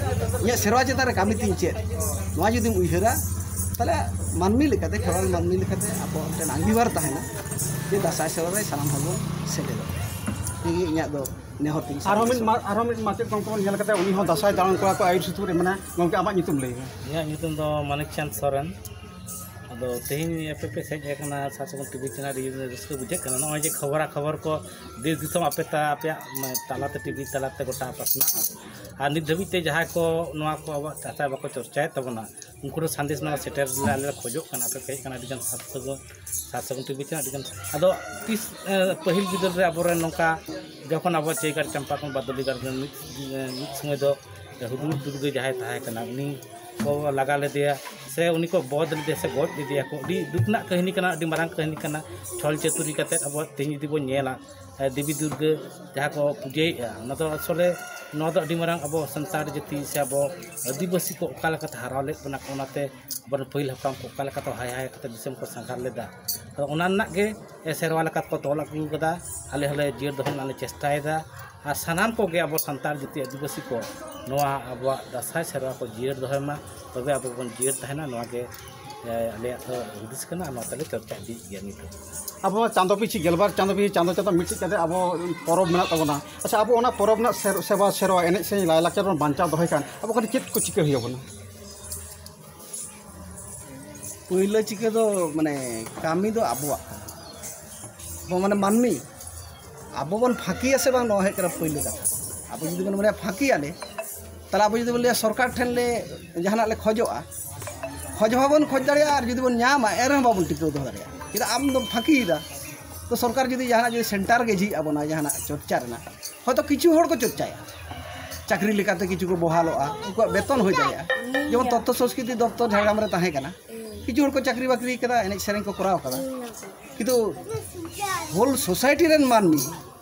ᱤᱧᱟᱹᱜ ᱥᱮᱨᱣᱟ ᱪᱮᱛᱟᱱ ᱨᱮ ᱠᱟᱹᱢᱤ ᱛᱤᱧ ᱪᱮᱫ, ᱱᱚᱣᱟ ᱡᱩᱫᱤᱢ ᱩᱭᱦᱟᱹᱨᱟ, ᱛᱟᱦᱚᱞᱮ ᱢᱟᱹᱱᱢᱤ ᱞᱮᱠᱟᱛᱮ, ᱠᱷᱮᱨᱣᱟᱞ ᱢᱟᱹᱱᱢᱤ ᱞᱮᱠᱟᱛᱮ ᱟᱵᱚᱣᱟᱜ ᱢᱤᱫᱴᱮᱱ ᱟᱸᱜᱤᱵᱷᱟᱨ ᱛᱟᱦᱮᱱᱟ ᱡᱮ ᱫᱟᱸᱥᱟᱭ ᱥᱮᱨᱣᱟ ᱨᱮ ᱥᱟᱱᱟᱢ ᱦᱚᱲ ᱵᱚᱱ ᱥᱮᱞᱮᱫᱚᱜᱼᱟ᱾ ᱱᱤᱭᱟᱹᱜᱮ ᱤᱧᱟᱹᱜ ᱫᱚ ᱱᱮᱦᱚᱨ ᱛᱤᱧ ᱟᱨᱦᱚᱸ ᱢᱤᱫ ᱢᱟ-, ᱟᱨᱦᱚᱸ ᱢᱤᱫ ᱢᱟᱪᱮᱫ ᱜᱚᱢᱠᱮ ᱵᱚᱱ ᱧᱮᱞ ᱠᱟᱫᱮᱭᱟ, ᱩᱱᱤ ᱦᱚᱸ ᱫᱟᱸᱥᱟᱭ ᱫᱟᱬᱟᱱ ᱠᱚᱲᱟ ᱠᱚ ᱟᱹᱭᱩᱨ ᱥᱩᱛᱩᱜ ᱨᱮ ᱢᱮᱱᱟᱭᱟ᱾ ᱜᱚᱢᱠᱮ, ᱟᱢᱟᱜ ᱧᱩᱛᱩᱢ ᱞᱟᱹᱭ ᱢᱮ᱾ ᱤᱧᱟᱹᱜ ᱧᱩᱛᱩᱢ ᱫᱚ ᱢᱟᱱᱤᱠ ᱪᱟᱸᱫᱽ ᱥᱚᱨᱮᱱ᱾ ᱟᱫᱚ ᱛᱮᱦᱮᱧ ᱟᱯᱮ ᱯᱮ ᱦᱮᱡ ᱟᱠᱟᱱᱟ ᱥᱟᱨ ᱥᱟᱹᱜᱩᱱ ᱴᱤᱵᱷᱤ ᱪᱮᱱᱮᱞ, ᱟᱹᱰᱤ ᱨᱟᱹᱥᱠᱟᱹ ᱵᱩᱡᱷᱟᱹᱜ ᱠᱟᱱᱟ᱾ ᱱᱚᱜᱼᱚᱭ ᱡᱮ ᱠᱷᱚᱵᱚᱨᱟ ᱠᱷᱚᱵᱚᱨ ᱠᱚ ᱫᱮᱥ ᱫᱤᱥᱚᱢ ᱟᱯᱮ ᱛᱟ-, ᱟᱯᱮᱭᱟᱜ, ᱢᱟᱱᱮ, ᱛᱟᱞᱟᱛᱮ, ᱴᱤᱵᱷᱤ ᱛᱟᱞᱟᱛᱮ ᱜᱚᱴᱟ ᱯᱟᱥᱱᱟᱜᱼᱟ᱾ ᱟᱨ ᱱᱤᱛ ᱫᱷᱟᱹᱵᱤᱡ ᱛᱮ ᱡᱟᱦᱟᱸᱭ ᱠᱚ ᱱᱚᱣᱟ ᱠᱚ ᱟᱵᱚᱣᱟᱜ ᱪᱟᱨᱪᱟ ᱵᱟᱠᱚ ᱪᱚᱨᱪᱟᱭᱮᱫ ᱛᱟᱵᱚᱱᱟ, ᱩᱱᱠᱩ ᱫᱚ ᱥᱟᱸᱫᱮᱥ ᱱᱚᱣᱟ ᱥᱮᱴᱮᱨ ᱨᱮᱱᱟᱜ ᱟᱞᱮ ᱞᱮ ᱠᱷᱚᱡᱚᱜ ᱠᱟᱱᱟ᱾ ᱟᱯᱮ ᱯᱮ ᱦᱮᱡ ᱟᱠᱟᱱᱟ, ᱟᱹᱰᱤ ᱜᱟᱱ ᱥᱟᱨ ᱥᱟᱹᱜᱩᱱ, ᱥᱟᱨ ᱥᱟᱹᱜᱩᱱ ᱴᱤᱵᱷᱤ ᱪᱮᱱᱮᱞ, ᱟᱹᱰᱤ ᱜᱟᱱ᱾ ᱟᱫᱚ ᱛᱤᱥ, ᱮ, ᱯᱟᱹᱦᱤᱞ ᱵᱤᱫᱟᱹᱞ ᱨᱮ ᱟᱵᱚᱨᱮᱱ ᱱᱚᱝᱠᱟ ᱡᱚᱠᱷᱚᱱ ᱟᱵᱚ ᱪᱟᱹᱭ ᱜᱟᱲ ᱪᱟᱢᱯᱟ ᱠᱷᱚᱱ ᱵᱟᱫᱚᱞᱤ ᱜᱟᱲ ᱨᱮᱱ ᱢᱤᱫ, ᱮ, ᱢᱤᱫ ᱥᱚᱢᱚᱭ ᱫᱚ ᱦᱩᱫᱩᱲ ᱫᱩᱨᱜᱟᱹ ᱡᱟᱦᱟᱸᱭ ᱛᱟᱦᱮᱸ ᱠᱟᱱᱟ, ᱩᱱᱤ ᱠᱚ ᱞᱟᱜᱟ ᱞᱮᱫᱮᱭᱟ ᱥᱮ ᱩᱱᱤ ᱠᱚ ᱵᱚᱫ ᱞᱮᱫᱮᱭᱟ ᱥᱮ ᱜᱚᱡ ᱞᱮᱫᱮᱭᱟ ᱠᱚ, ᱟᱹᱰᱤ ᱫᱩᱠ ᱨᱮᱱᱟᱜ ᱠᱟᱹᱦᱱᱤ ᱠᱟᱱᱟ, ᱟᱹᱰᱤ ᱢᱟᱨᱟᱝ ᱠᱟᱹᱦᱱᱤ ᱠᱟᱱᱟ᱾ ᱪᱷᱚᱞ ᱪᱟᱹᱛᱩᱨᱤ ᱠᱟᱛᱮᱫ ᱟᱵᱚ ᱛᱮᱦᱮᱧ ᱡᱩᱫᱤ ᱵᱚᱱ ᱧᱮᱞᱟ, ᱮ, ᱫᱮᱵᱤ ᱫᱩᱨᱜᱟᱹ ᱡᱟᱦᱟᱸ ᱠᱚ ᱯᱩᱡᱟᱹᱭᱮᱫᱼᱟ, ᱚᱱᱟ ᱫᱚ ᱟᱥᱚᱞᱮ ᱱᱚᱣᱟ ᱫᱚ ᱟᱹᱰᱤ ᱢᱟᱨᱟᱝ ᱟᱵᱚ ᱥᱟᱱᱛᱟᱲ ᱡᱟᱹᱛᱤ ᱥᱮ ᱟᱵᱚ ᱟᱹᱫᱤᱵᱟᱹᱥᱤ ᱠᱚ ᱚᱠᱟ ᱞᱮᱠᱟᱛᱮ ᱦᱟᱨᱟ ᱞᱮᱫ ᱵᱚᱱᱟ ᱠᱚ, ᱚᱱᱟᱛᱮ ᱟᱵᱚᱨᱮᱱ ᱯᱟᱹᱦᱤᱞ ᱦᱟᱯᱲᱟᱢ ᱠᱚ ᱚᱠᱟ ᱞᱮᱠᱟᱛᱮ ᱦᱟᱭ ᱦᱟᱭ ᱠᱟᱛᱮ ᱫᱤᱥᱚᱢ ᱠᱚ ᱥᱟᱸᱜᱷᱟᱨ ᱞᱮᱫᱟ᱾ ᱟᱫᱚ ᱚᱱᱟ ᱨᱮᱱᱟᱜ ᱜᱮ, ᱮ, ᱥᱮᱨᱣᱟ ᱞᱮᱠᱟ ᱛᱮᱠᱚ ᱛᱚᱞ ᱟᱹᱜᱩ ᱠᱟᱫᱟ᱾ ᱟᱞᱮ ᱦᱚᱸᱞᱮ ᱡᱤᱭᱟᱹᱲ ᱫᱚᱦᱚ ᱨᱮᱱᱟᱜ ᱞᱮ ᱪᱮᱥᱴᱟᱭᱮᱫᱟ᱾ ᱟᱨ ᱥᱟᱱᱟᱢ ᱠᱚᱜᱮ ᱟᱵᱚ ᱥᱟᱱᱛᱟᱲ ᱡᱟᱹᱛᱤ ᱟᱹᱫᱤᱵᱟᱹᱥᱤ ᱠᱚ ᱱᱚᱣᱟ ᱟᱵᱚᱣᱟᱜ ᱫᱟᱸᱥᱟᱭ ᱥᱮᱨᱣᱟ ᱠᱚ ᱡᱤᱭᱟᱹᱲ ᱫᱚᱦᱚᱭ ᱢᱟ, ᱛᱚᱵᱮ ᱟᱵᱚ ᱵᱚᱱ ᱡᱤᱭᱟᱹᱲ ᱛᱟᱦᱮᱱᱟ᱾ ᱱᱚᱣᱟ ᱜᱮ, ᱮ, ᱟᱞᱮᱭᱟᱜ ᱫᱚ ᱦᱩᱫᱤᱥ ᱠᱟᱱᱟ, ᱟᱨ ᱱᱚᱣᱟ ᱛᱮᱞᱮ ᱪᱚᱨᱪᱟ ᱤᱫᱤᱭᱮᱫ ᱜᱮᱭᱟ ᱱᱤᱛᱚᱜ᱾ ᱟᱵᱚ ᱪᱟᱸᱫᱚ ᱯᱤᱪᱷᱤ ᱜᱮᱞᱵᱟᱨ ᱪᱟᱸᱫᱚ ᱯᱤᱪᱷᱤ, ᱪᱟᱸᱫᱚ ᱪᱟᱸᱫᱚ ᱢᱤᱫᱴᱤᱡ ᱠᱟᱛᱮ ᱟᱵᱚ ᱯᱚᱨᱚᱵᱽ ᱢᱮᱱᱟᱜ ᱛᱟᱵᱚᱱᱟ᱾ ᱟᱪᱪᱷᱟ, ᱟᱵᱚ ᱚᱱᱟ ᱯᱚᱨᱚᱵᱽ ᱨᱮᱱᱟᱜ ᱥᱮᱨ-, ᱥᱮᱵᱟ ᱥᱮᱨᱣᱟ, ᱮᱱᱮᱡ ᱥᱮᱨᱮᱧ, ᱞᱟᱭᱞᱟᱠᱪᱟᱨ ᱵᱚᱱ ᱵᱟᱧᱪᱟᱣ ᱫᱚᱦᱚᱭ ᱠᱷᱟᱱ ᱟᱵᱚ ᱠᱟᱹᱴᱤᱡ ᱪᱮᱫ ᱠᱚ ᱪᱤᱠᱟᱹ ᱦᱩᱭ ᱟᱵᱚᱱᱟ? ᱯᱳᱭᱞᱳ ᱪᱤᱠᱟᱹ ᱫᱚ, ᱢᱟᱱᱮ, ᱠᱟᱹᱢᱤ ᱫᱚ ᱟᱵᱚᱣᱟᱜ ᱠᱟᱱᱟ᱾ ᱟᱵᱚ, ᱢᱟᱱᱮ, ᱢᱟᱹᱱᱢᱤ, ᱟᱵᱚ ᱵᱚᱱ ᱯᱷᱟᱸᱠᱤᱭᱟ ᱥᱮ ᱵᱟᱝ, ᱱᱚᱣᱟ ᱦᱩᱭᱩᱜ ᱠᱟᱱᱟ ᱯᱳᱭᱞᱳ ᱠᱟᱛᱷᱟ᱾ ᱟᱵᱚ ᱡᱩᱫᱤ ᱵᱚᱱ ᱢᱚᱱᱮᱭᱟ ᱯᱷᱟᱸᱠᱤᱭᱟᱞᱮ, ᱛᱟᱦᱚᱞᱮ ᱟᱵᱚ ᱡᱩᱫᱤ ᱵᱚᱱ ᱞᱟᱹᱭᱟ ᱥᱚᱨᱠᱟᱨ ᱴᱷᱮᱱ ᱞᱮ ᱡᱟᱦᱟᱱᱟᱜ ᱞᱮ ᱠᱷᱚᱡᱚᱜᱼᱟ, ᱠᱷᱚᱡ ᱦᱚᱸ ᱵᱟᱵᱚᱱ ᱠᱷᱚᱡ ᱫᱟᱲᱮᱭᱟᱜᱼᱟ, ᱟᱨ ᱡᱩᱫᱤ ᱵᱚᱱ ᱧᱟᱢᱟ, ᱮᱱ ᱨᱮᱦᱚᱸ ᱵᱟᱵᱚᱱ ᱴᱤᱠᱟᱹᱣ ᱫᱚᱦᱚ ᱫᱟᱲᱮᱭᱟᱜᱼᱟ᱾ ᱪᱮᱫᱟᱜ ᱟᱢ ᱫᱚᱢ ᱯᱷᱟᱸᱠᱤᱭᱮᱫᱟ? ᱛᱚ, ᱥᱚᱨᱠᱟᱨ ᱡᱩᱫᱤ ᱡᱟᱦᱟᱱᱟᱜ ᱡᱩᱫᱤ ᱥᱮᱱᱴᱟᱨ ᱜᱮ ᱡᱷᱤᱡ ᱟᱵᱚᱱᱟ ᱡᱟᱦᱟᱱᱟᱜ ᱪᱚᱨᱪᱟ ᱨᱮᱱᱟᱜ, ᱦᱚᱭᱛᱳ ᱠᱤᱪᱷᱩ ᱦᱚᱲ ᱠᱚ ᱪᱚᱨᱪᱟᱭᱟ, ᱪᱟᱹᱠᱨᱤ ᱞᱮᱠᱟᱛᱮ ᱠᱤᱪᱷᱩ ᱠᱚ ᱵᱚᱦᱟᱞᱚᱜᱼᱟ, ᱩᱱᱠᱩᱣᱟᱜ ᱵᱮᱛᱚᱱ ᱦᱩᱭ ᱫᱟᱲᱮᱭᱟᱜᱼᱟ᱾ ᱡᱮᱢᱚᱱ ᱛᱚᱛᱛᱷᱚ ᱥᱚᱝᱥᱠᱨᱤᱛᱤ ᱫᱚᱯᱛᱚᱨ ᱡᱷᱟᱲᱜᱨᱟᱢ ᱨᱮ ᱛᱟᱦᱮᱸ ᱠᱟᱱᱟ, ᱠᱤᱪᱷᱩ ᱦᱚᱲ ᱠᱚ ᱪᱟᱹᱠᱨᱤ ᱵᱟᱹᱠᱨᱤ ᱠᱟᱫᱟ, ᱮᱱᱮᱡ ᱥᱮᱨᱮᱧ ᱠᱚ ᱠᱚᱨᱟᱣ ᱠᱟᱫᱟ, ᱠᱤᱱᱛᱩ ᱦᱳᱞ ᱥᱳᱥᱟᱭᱴᱤ ᱨᱮᱱ ᱢᱟᱹᱱᱢᱤ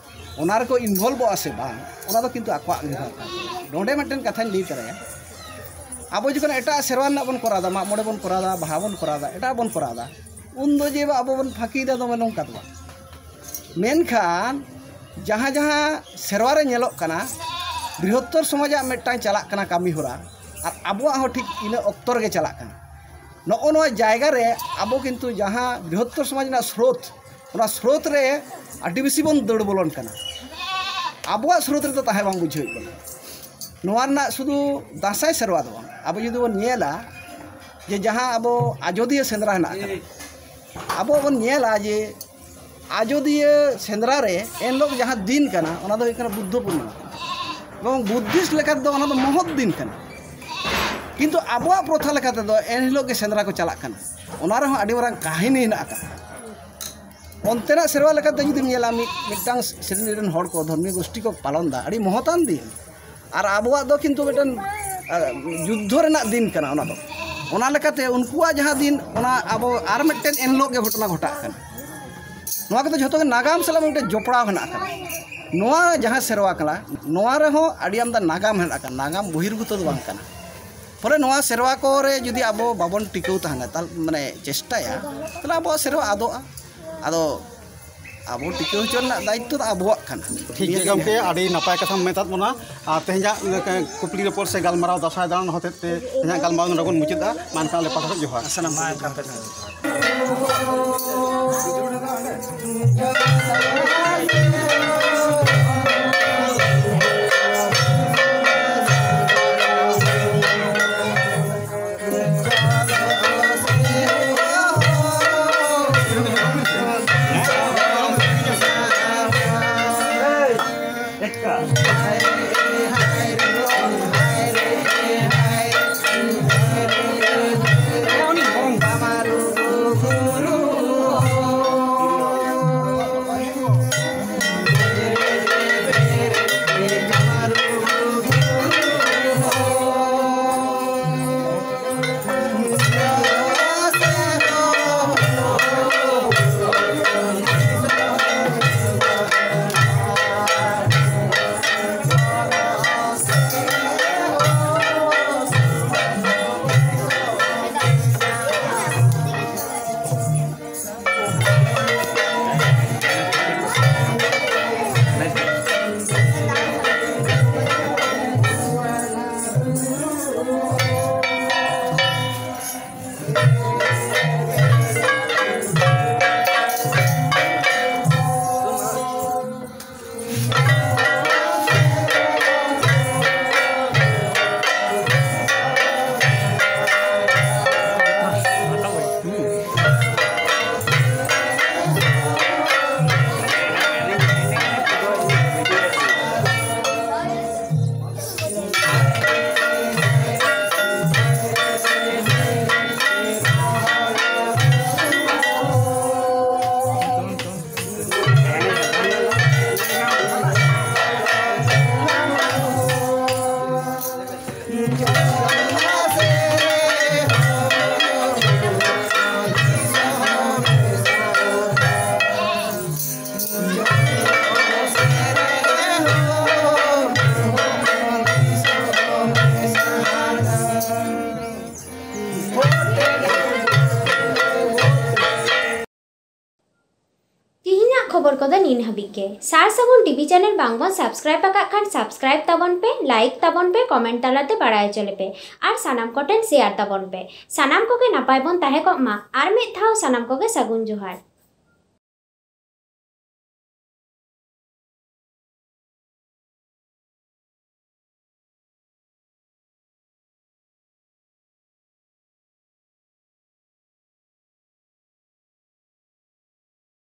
ᱚᱱᱟ ᱨᱮᱠᱚ ᱤᱱᱵᱷᱚᱞᱵᱚᱜᱼᱟ ᱥᱮ ᱵᱟᱝ, ᱚᱱᱟ ᱫᱚ ᱠᱤᱱᱛᱩ ᱟᱠᱚᱣᱟᱜ ᱟᱸᱜᱤᱵᱷᱟᱨ ᱠᱟᱱ ᱛᱟᱠᱚᱣᱟ᱾ ᱱᱚᱰᱮ ᱢᱤᱫᱴᱮᱱ ᱠᱟᱛᱷᱟᱧ ᱞᱟᱹᱭ ᱛᱚᱨᱟᱭᱟ, ᱟᱵᱚ ᱡᱚᱠᱷᱚᱱ ᱮᱴᱟᱜ ᱥᱮᱨᱣᱟ ᱨᱮᱱᱟᱜ ᱵᱚᱱ ᱠᱚᱨᱟᱣᱫᱟ, ᱢᱟᱜ ᱢᱚᱬᱮ ᱵᱚᱱ ᱠᱚᱨᱟᱣᱫᱟ, ᱵᱟᱦᱟ ᱵᱚᱱ ᱠᱚᱨᱟᱣᱫᱟ, ᱮᱴᱟᱜ ᱵᱚᱱ ᱠᱚᱨᱟᱣᱫᱟ, ᱩᱱᱫᱚ ᱡᱮ ᱟᱵᱚ ᱵᱚᱱ ᱯᱷᱟᱸᱠᱤᱭᱮᱫᱟ, ᱫᱚᱢᱮ ᱱᱚᱝᱠᱟ ᱫᱚ ᱵᱟᱝ᱾ ᱢᱮᱱᱠᱷᱟᱱ ᱡᱟᱦᱟᱸ ᱡᱟᱦᱟᱸ ᱥᱮᱨᱣᱟ ᱨᱮ ᱧᱮᱞᱚᱜ ᱠᱟᱱᱟ, ᱵᱨᱤᱦᱚᱛᱛᱚᱨ ᱥᱚᱢᱟᱡᱟᱜ ᱢᱤᱫᱴᱟᱝ ᱪᱟᱞᱟᱜ ᱠᱟᱱᱟ ᱠᱟᱹᱢᱤ ᱦᱚᱨᱟ, ᱟᱨ ᱟᱵᱚᱣᱟᱜ ᱦᱚᱸ ᱴᱷᱤᱠ ᱤᱱᱟᱹ ᱚᱠᱛᱚ ᱨᱮᱜᱮ ᱪᱟᱞᱟᱜ ᱠᱟᱱᱟ᱾ ᱱᱚᱜᱼᱚ ᱱᱚᱣᱟ ᱡᱟᱭᱜᱟ ᱨᱮ ᱟᱵᱚ ᱠᱤᱱᱛᱩ ᱡᱟᱦᱟᱸ ᱵᱨᱤᱦᱚᱛᱛᱚᱨ ᱥᱚᱢᱟᱡᱽ ᱨᱮᱱᱟᱜ ᱥᱨᱳᱛ, ᱚᱱᱟ ᱥᱨᱳᱛ ᱨᱮ ᱟᱹᱰᱤ ᱵᱮᱥᱤ ᱵᱚᱱ ᱫᱟᱹᱲ ᱵᱚᱞᱚᱱ ᱠᱟᱱᱟ᱾ ᱟᱵᱚᱣᱟᱜ ᱥᱨᱳᱛ ᱨᱮᱫᱚ ᱛᱟᱦᱮᱸ ᱵᱟᱝ ᱵᱩᱡᱷᱟᱹᱣᱮᱫ ᱵᱚᱱᱟ᱾ ᱱᱚᱣᱟ ᱨᱮᱱᱟᱜ ᱥᱩᱫᱷᱩ ᱫᱟᱸᱥᱟᱭ ᱥᱮᱨᱣᱟ ᱫᱚ ᱵᱟᱝ, ᱟᱵᱚ ᱡᱩᱫᱤ ᱵᱚᱱ ᱧᱮᱞᱟ ᱡᱮ ᱡᱟᱦᱟᱸ ᱟᱵᱚ ᱟᱡᱚᱫᱤᱭᱟᱹ ᱥᱮᱸᱫᱽᱨᱟ ᱦᱮᱱᱟᱜ ᱟᱠᱟᱫᱟ, ᱟᱵᱚ ᱵᱚᱱ ᱧᱮᱞᱟ ᱡᱮ ᱟᱡᱚᱫᱤᱭᱟᱹ ᱥᱮᱸᱫᱽᱨᱟ ᱨᱮ ᱮᱱᱦᱤᱞᱳᱜ ᱡᱟᱦᱟᱸ ᱫᱤᱱ ᱠᱟᱱᱟ, ᱚᱱᱟ ᱫᱚ ᱦᱩᱭᱩᱜ ᱠᱟᱱᱟ ᱵᱩᱫᱽᱫᱷᱚ ᱯᱩᱨᱱᱤᱢᱟ ᱠᱟᱱᱟ᱾ ᱮᱵᱚᱝ ᱵᱩᱫᱽᱫᱷᱤᱥᱴ ᱞᱮᱠᱟ ᱛᱮᱫᱚ ᱚᱱᱟ ᱫᱚ ᱢᱚᱦᱚᱛ ᱫᱤᱱ ᱠᱟᱱᱟ᱾ ᱠᱤᱱᱛᱩ ᱟᱵᱚᱣᱟᱜ ᱯᱨᱚᱛᱷᱟ ᱞᱮᱠᱟ ᱛᱮᱫᱚ ᱮᱱᱦᱤᱞᱳᱜ ᱜᱮ ᱥᱮᱸᱫᱽᱨᱟ ᱠᱚ ᱪᱟᱞᱟᱜ ᱠᱟᱱᱟ᱾ ᱚᱱᱟ ᱨᱮᱦᱚᱸ ᱟᱹᱰᱤ ᱢᱟᱨᱟᱝ ᱠᱟᱹᱦᱱᱤ ᱦᱮᱱᱟᱜ ᱟᱠᱟᱫᱟ᱾ ᱚᱱᱛᱮᱱᱟᱜ ᱥᱮᱨᱣᱟ ᱞᱮᱠᱟᱛᱮ ᱡᱩᱫᱤᱢ ᱧᱮᱞᱟ, ᱢᱤᱫ ᱢᱤᱫᱴᱟᱝ ᱥᱨᱮᱱᱤ ᱨᱮᱱ ᱦᱚᱲ ᱠᱚ, ᱫᱷᱚᱨᱢᱤᱭᱚ ᱜᱳᱥᱴᱤ ᱠᱚ ᱯᱟᱞᱚᱱ ᱮᱫᱟ, ᱟᱹᱰᱤ ᱢᱚᱦᱚᱛᱟᱱ ᱫᱤᱱ᱾ ᱟᱨ ᱟᱵᱚᱣᱟᱜ ᱫᱚ ᱠᱤᱱᱛᱩ ᱢᱤᱫᱴᱮᱱ, ᱟ, ᱡᱩᱫᱽᱫᱷᱚ ᱨᱮᱱᱟᱜ ᱫᱤᱱ ᱠᱟᱱᱟ ᱚᱱᱟ ᱫᱚ᱾ ᱚᱱᱟ ᱞᱮᱠᱟᱛᱮ ᱩᱱᱠᱩᱣᱟᱜ ᱡᱟᱦᱟᱸ ᱫᱤᱱ, ᱚᱱᱟ ᱟᱵᱚ ᱟᱨ ᱢᱤᱫᱴᱮᱱ ᱮᱱᱦᱤᱞᱳᱜ ᱜᱮ ᱜᱷᱚᱴᱚᱱᱟ ᱜᱷᱚᱴᱟᱜ ᱠᱟᱱᱟ᱾ ᱱᱚᱣᱟ ᱠᱚᱫᱚ ᱡᱷᱚᱛᱚ ᱜᱮ ᱱᱟᱜᱟᱢ ᱥᱟᱞᱟᱜ ᱢᱤᱫᱴᱮᱱ ᱡᱚᱯᱲᱟᱣ ᱦᱮᱱᱟᱜ ᱟᱠᱟᱫᱟ᱾ ᱱᱚᱣᱟ ᱡᱟᱦᱟᱸ ᱥᱮᱨᱣᱟ ᱠᱟᱱᱟ, ᱱᱚᱣᱟ ᱨᱮᱦᱚᱸ ᱟᱹᱰᱤ ᱟᱢᱫᱟ ᱱᱟᱜᱟᱢ ᱦᱮᱱᱟᱜ ᱟᱠᱟᱫᱟ, ᱱᱟᱜᱟᱢ ᱵᱚᱦᱤᱨᱵᱷᱩᱛᱚ ᱫᱚ ᱵᱟᱝ ᱠᱟᱱᱟ᱾ ᱯᱷᱚᱞᱮ ᱱᱚᱣᱟ ᱥᱮᱨᱣᱟ ᱠᱚᱨᱮ ᱡᱩᱫᱤ ᱟᱵᱚ ᱵᱟᱵᱚᱱ ᱴᱤᱠᱟᱹᱣ ᱛᱟᱦᱮᱱᱟ, ᱛᱟᱦᱞᱮ, ᱢᱟᱱᱮ, ᱪᱮᱥᱴᱟᱭᱟ, ᱛᱟᱦᱞᱮ ᱟᱵᱚᱣᱟᱜ ᱥᱮᱨᱣᱟ ᱟᱫᱚᱜᱼᱟ᱾ ᱟᱫᱚ ᱟᱵᱚ ᱴᱤᱠᱟᱹᱣ ᱦᱚᱪᱚ ᱨᱮᱱᱟᱜ ᱫᱟᱭᱤᱛᱛᱚ ᱫᱚ ᱟᱵᱚᱣᱟᱜ ᱠᱟᱱᱟ᱾ ᱴᱷᱤᱠ ᱜᱮᱭᱟ ᱜᱚᱢᱠᱮ, ᱟᱹᱰᱤ ᱱᱟᱯᱟᱭ ᱠᱟᱛᱷᱟᱢ ᱢᱮᱛᱟᱫ ᱵᱚᱱᱟ᱾ ᱟᱨ ᱛᱮᱦᱮᱧᱟᱜ ᱠᱩᱠᱞᱤ ᱨᱚᱯᱚᱲ ᱥᱮ ᱜᱟᱞᱢᱟᱨᱟᱣ ᱫᱟᱸᱥᱟᱭ ᱫᱟᱬᱟᱱ ᱦᱚᱛᱮᱡ ᱛᱮ ᱛᱮᱦᱮᱧᱟᱜ ᱜᱟᱞᱢᱟᱨᱟᱣ ᱱᱚᱰᱮ ᱵᱚᱱ ᱢᱩᱪᱟᱹᱫᱟ᱾ ᱢᱟ ᱮᱱᱠᱷᱟᱱ ᱟᱞᱮ ᱯᱟᱦᱴᱟ ᱠᱷᱚᱱ ᱡᱚᱦᱟᱨ᱾ ᱥᱟᱱᱟᱢ ᱢᱟ ᱮᱱᱠᱷᱟᱱ ᱯᱮ ᱡᱚᱦᱟᱨ᱾ ᱛᱤᱦᱤᱧᱟᱜ ᱠᱷᱚᱵᱚᱨ ᱠᱚᱫᱚ ᱱᱤᱱ ᱦᱟᱹᱵᱤᱡ ᱜᱮ᱾ ᱥᱟᱨ ᱥᱟᱹᱜᱩᱱ ᱴᱤᱵᱷᱤ ᱪᱮᱱᱮᱞ ᱵᱟᱝ ᱵᱚᱱ ᱥᱟᱵᱥᱠᱨᱟᱭᱤᱵ ᱟᱠᱟᱫ ᱠᱷᱟᱱ ᱥᱟᱵᱥᱠᱨᱟᱭᱤᱵ ᱛᱟᱵᱚᱱ ᱯᱮ, ᱞᱟᱭᱤᱠ ᱛᱟᱵᱚᱱ ᱯᱮ, ᱠᱚᱢᱮᱱᱴ ᱛᱟᱞᱟᱛᱮ ᱵᱟᱲᱟᱭ ᱦᱚᱪᱚ ᱞᱮᱯᱮ ᱟᱨ ᱥᱟᱱᱟᱢ ᱠᱚᱴᱷᱮᱱ ᱥᱮᱭᱟᱨ ᱛᱟᱵᱚᱱ ᱯᱮ᱾ ᱥᱟᱱᱟᱢ ᱠᱚᱜᱮ ᱱᱟᱯᱟᱭ ᱵᱚᱱ ᱛᱟᱦᱮᱸ ᱠᱚᱜ ᱢᱟ᱾ ᱟᱨ ᱢᱤᱫ ᱫᱷᱟᱣ ᱥᱟᱱᱟᱢ ᱠᱚᱜᱮ ᱥᱟᱹᱜᱩᱱ ᱡᱚᱦᱟᱨ᱾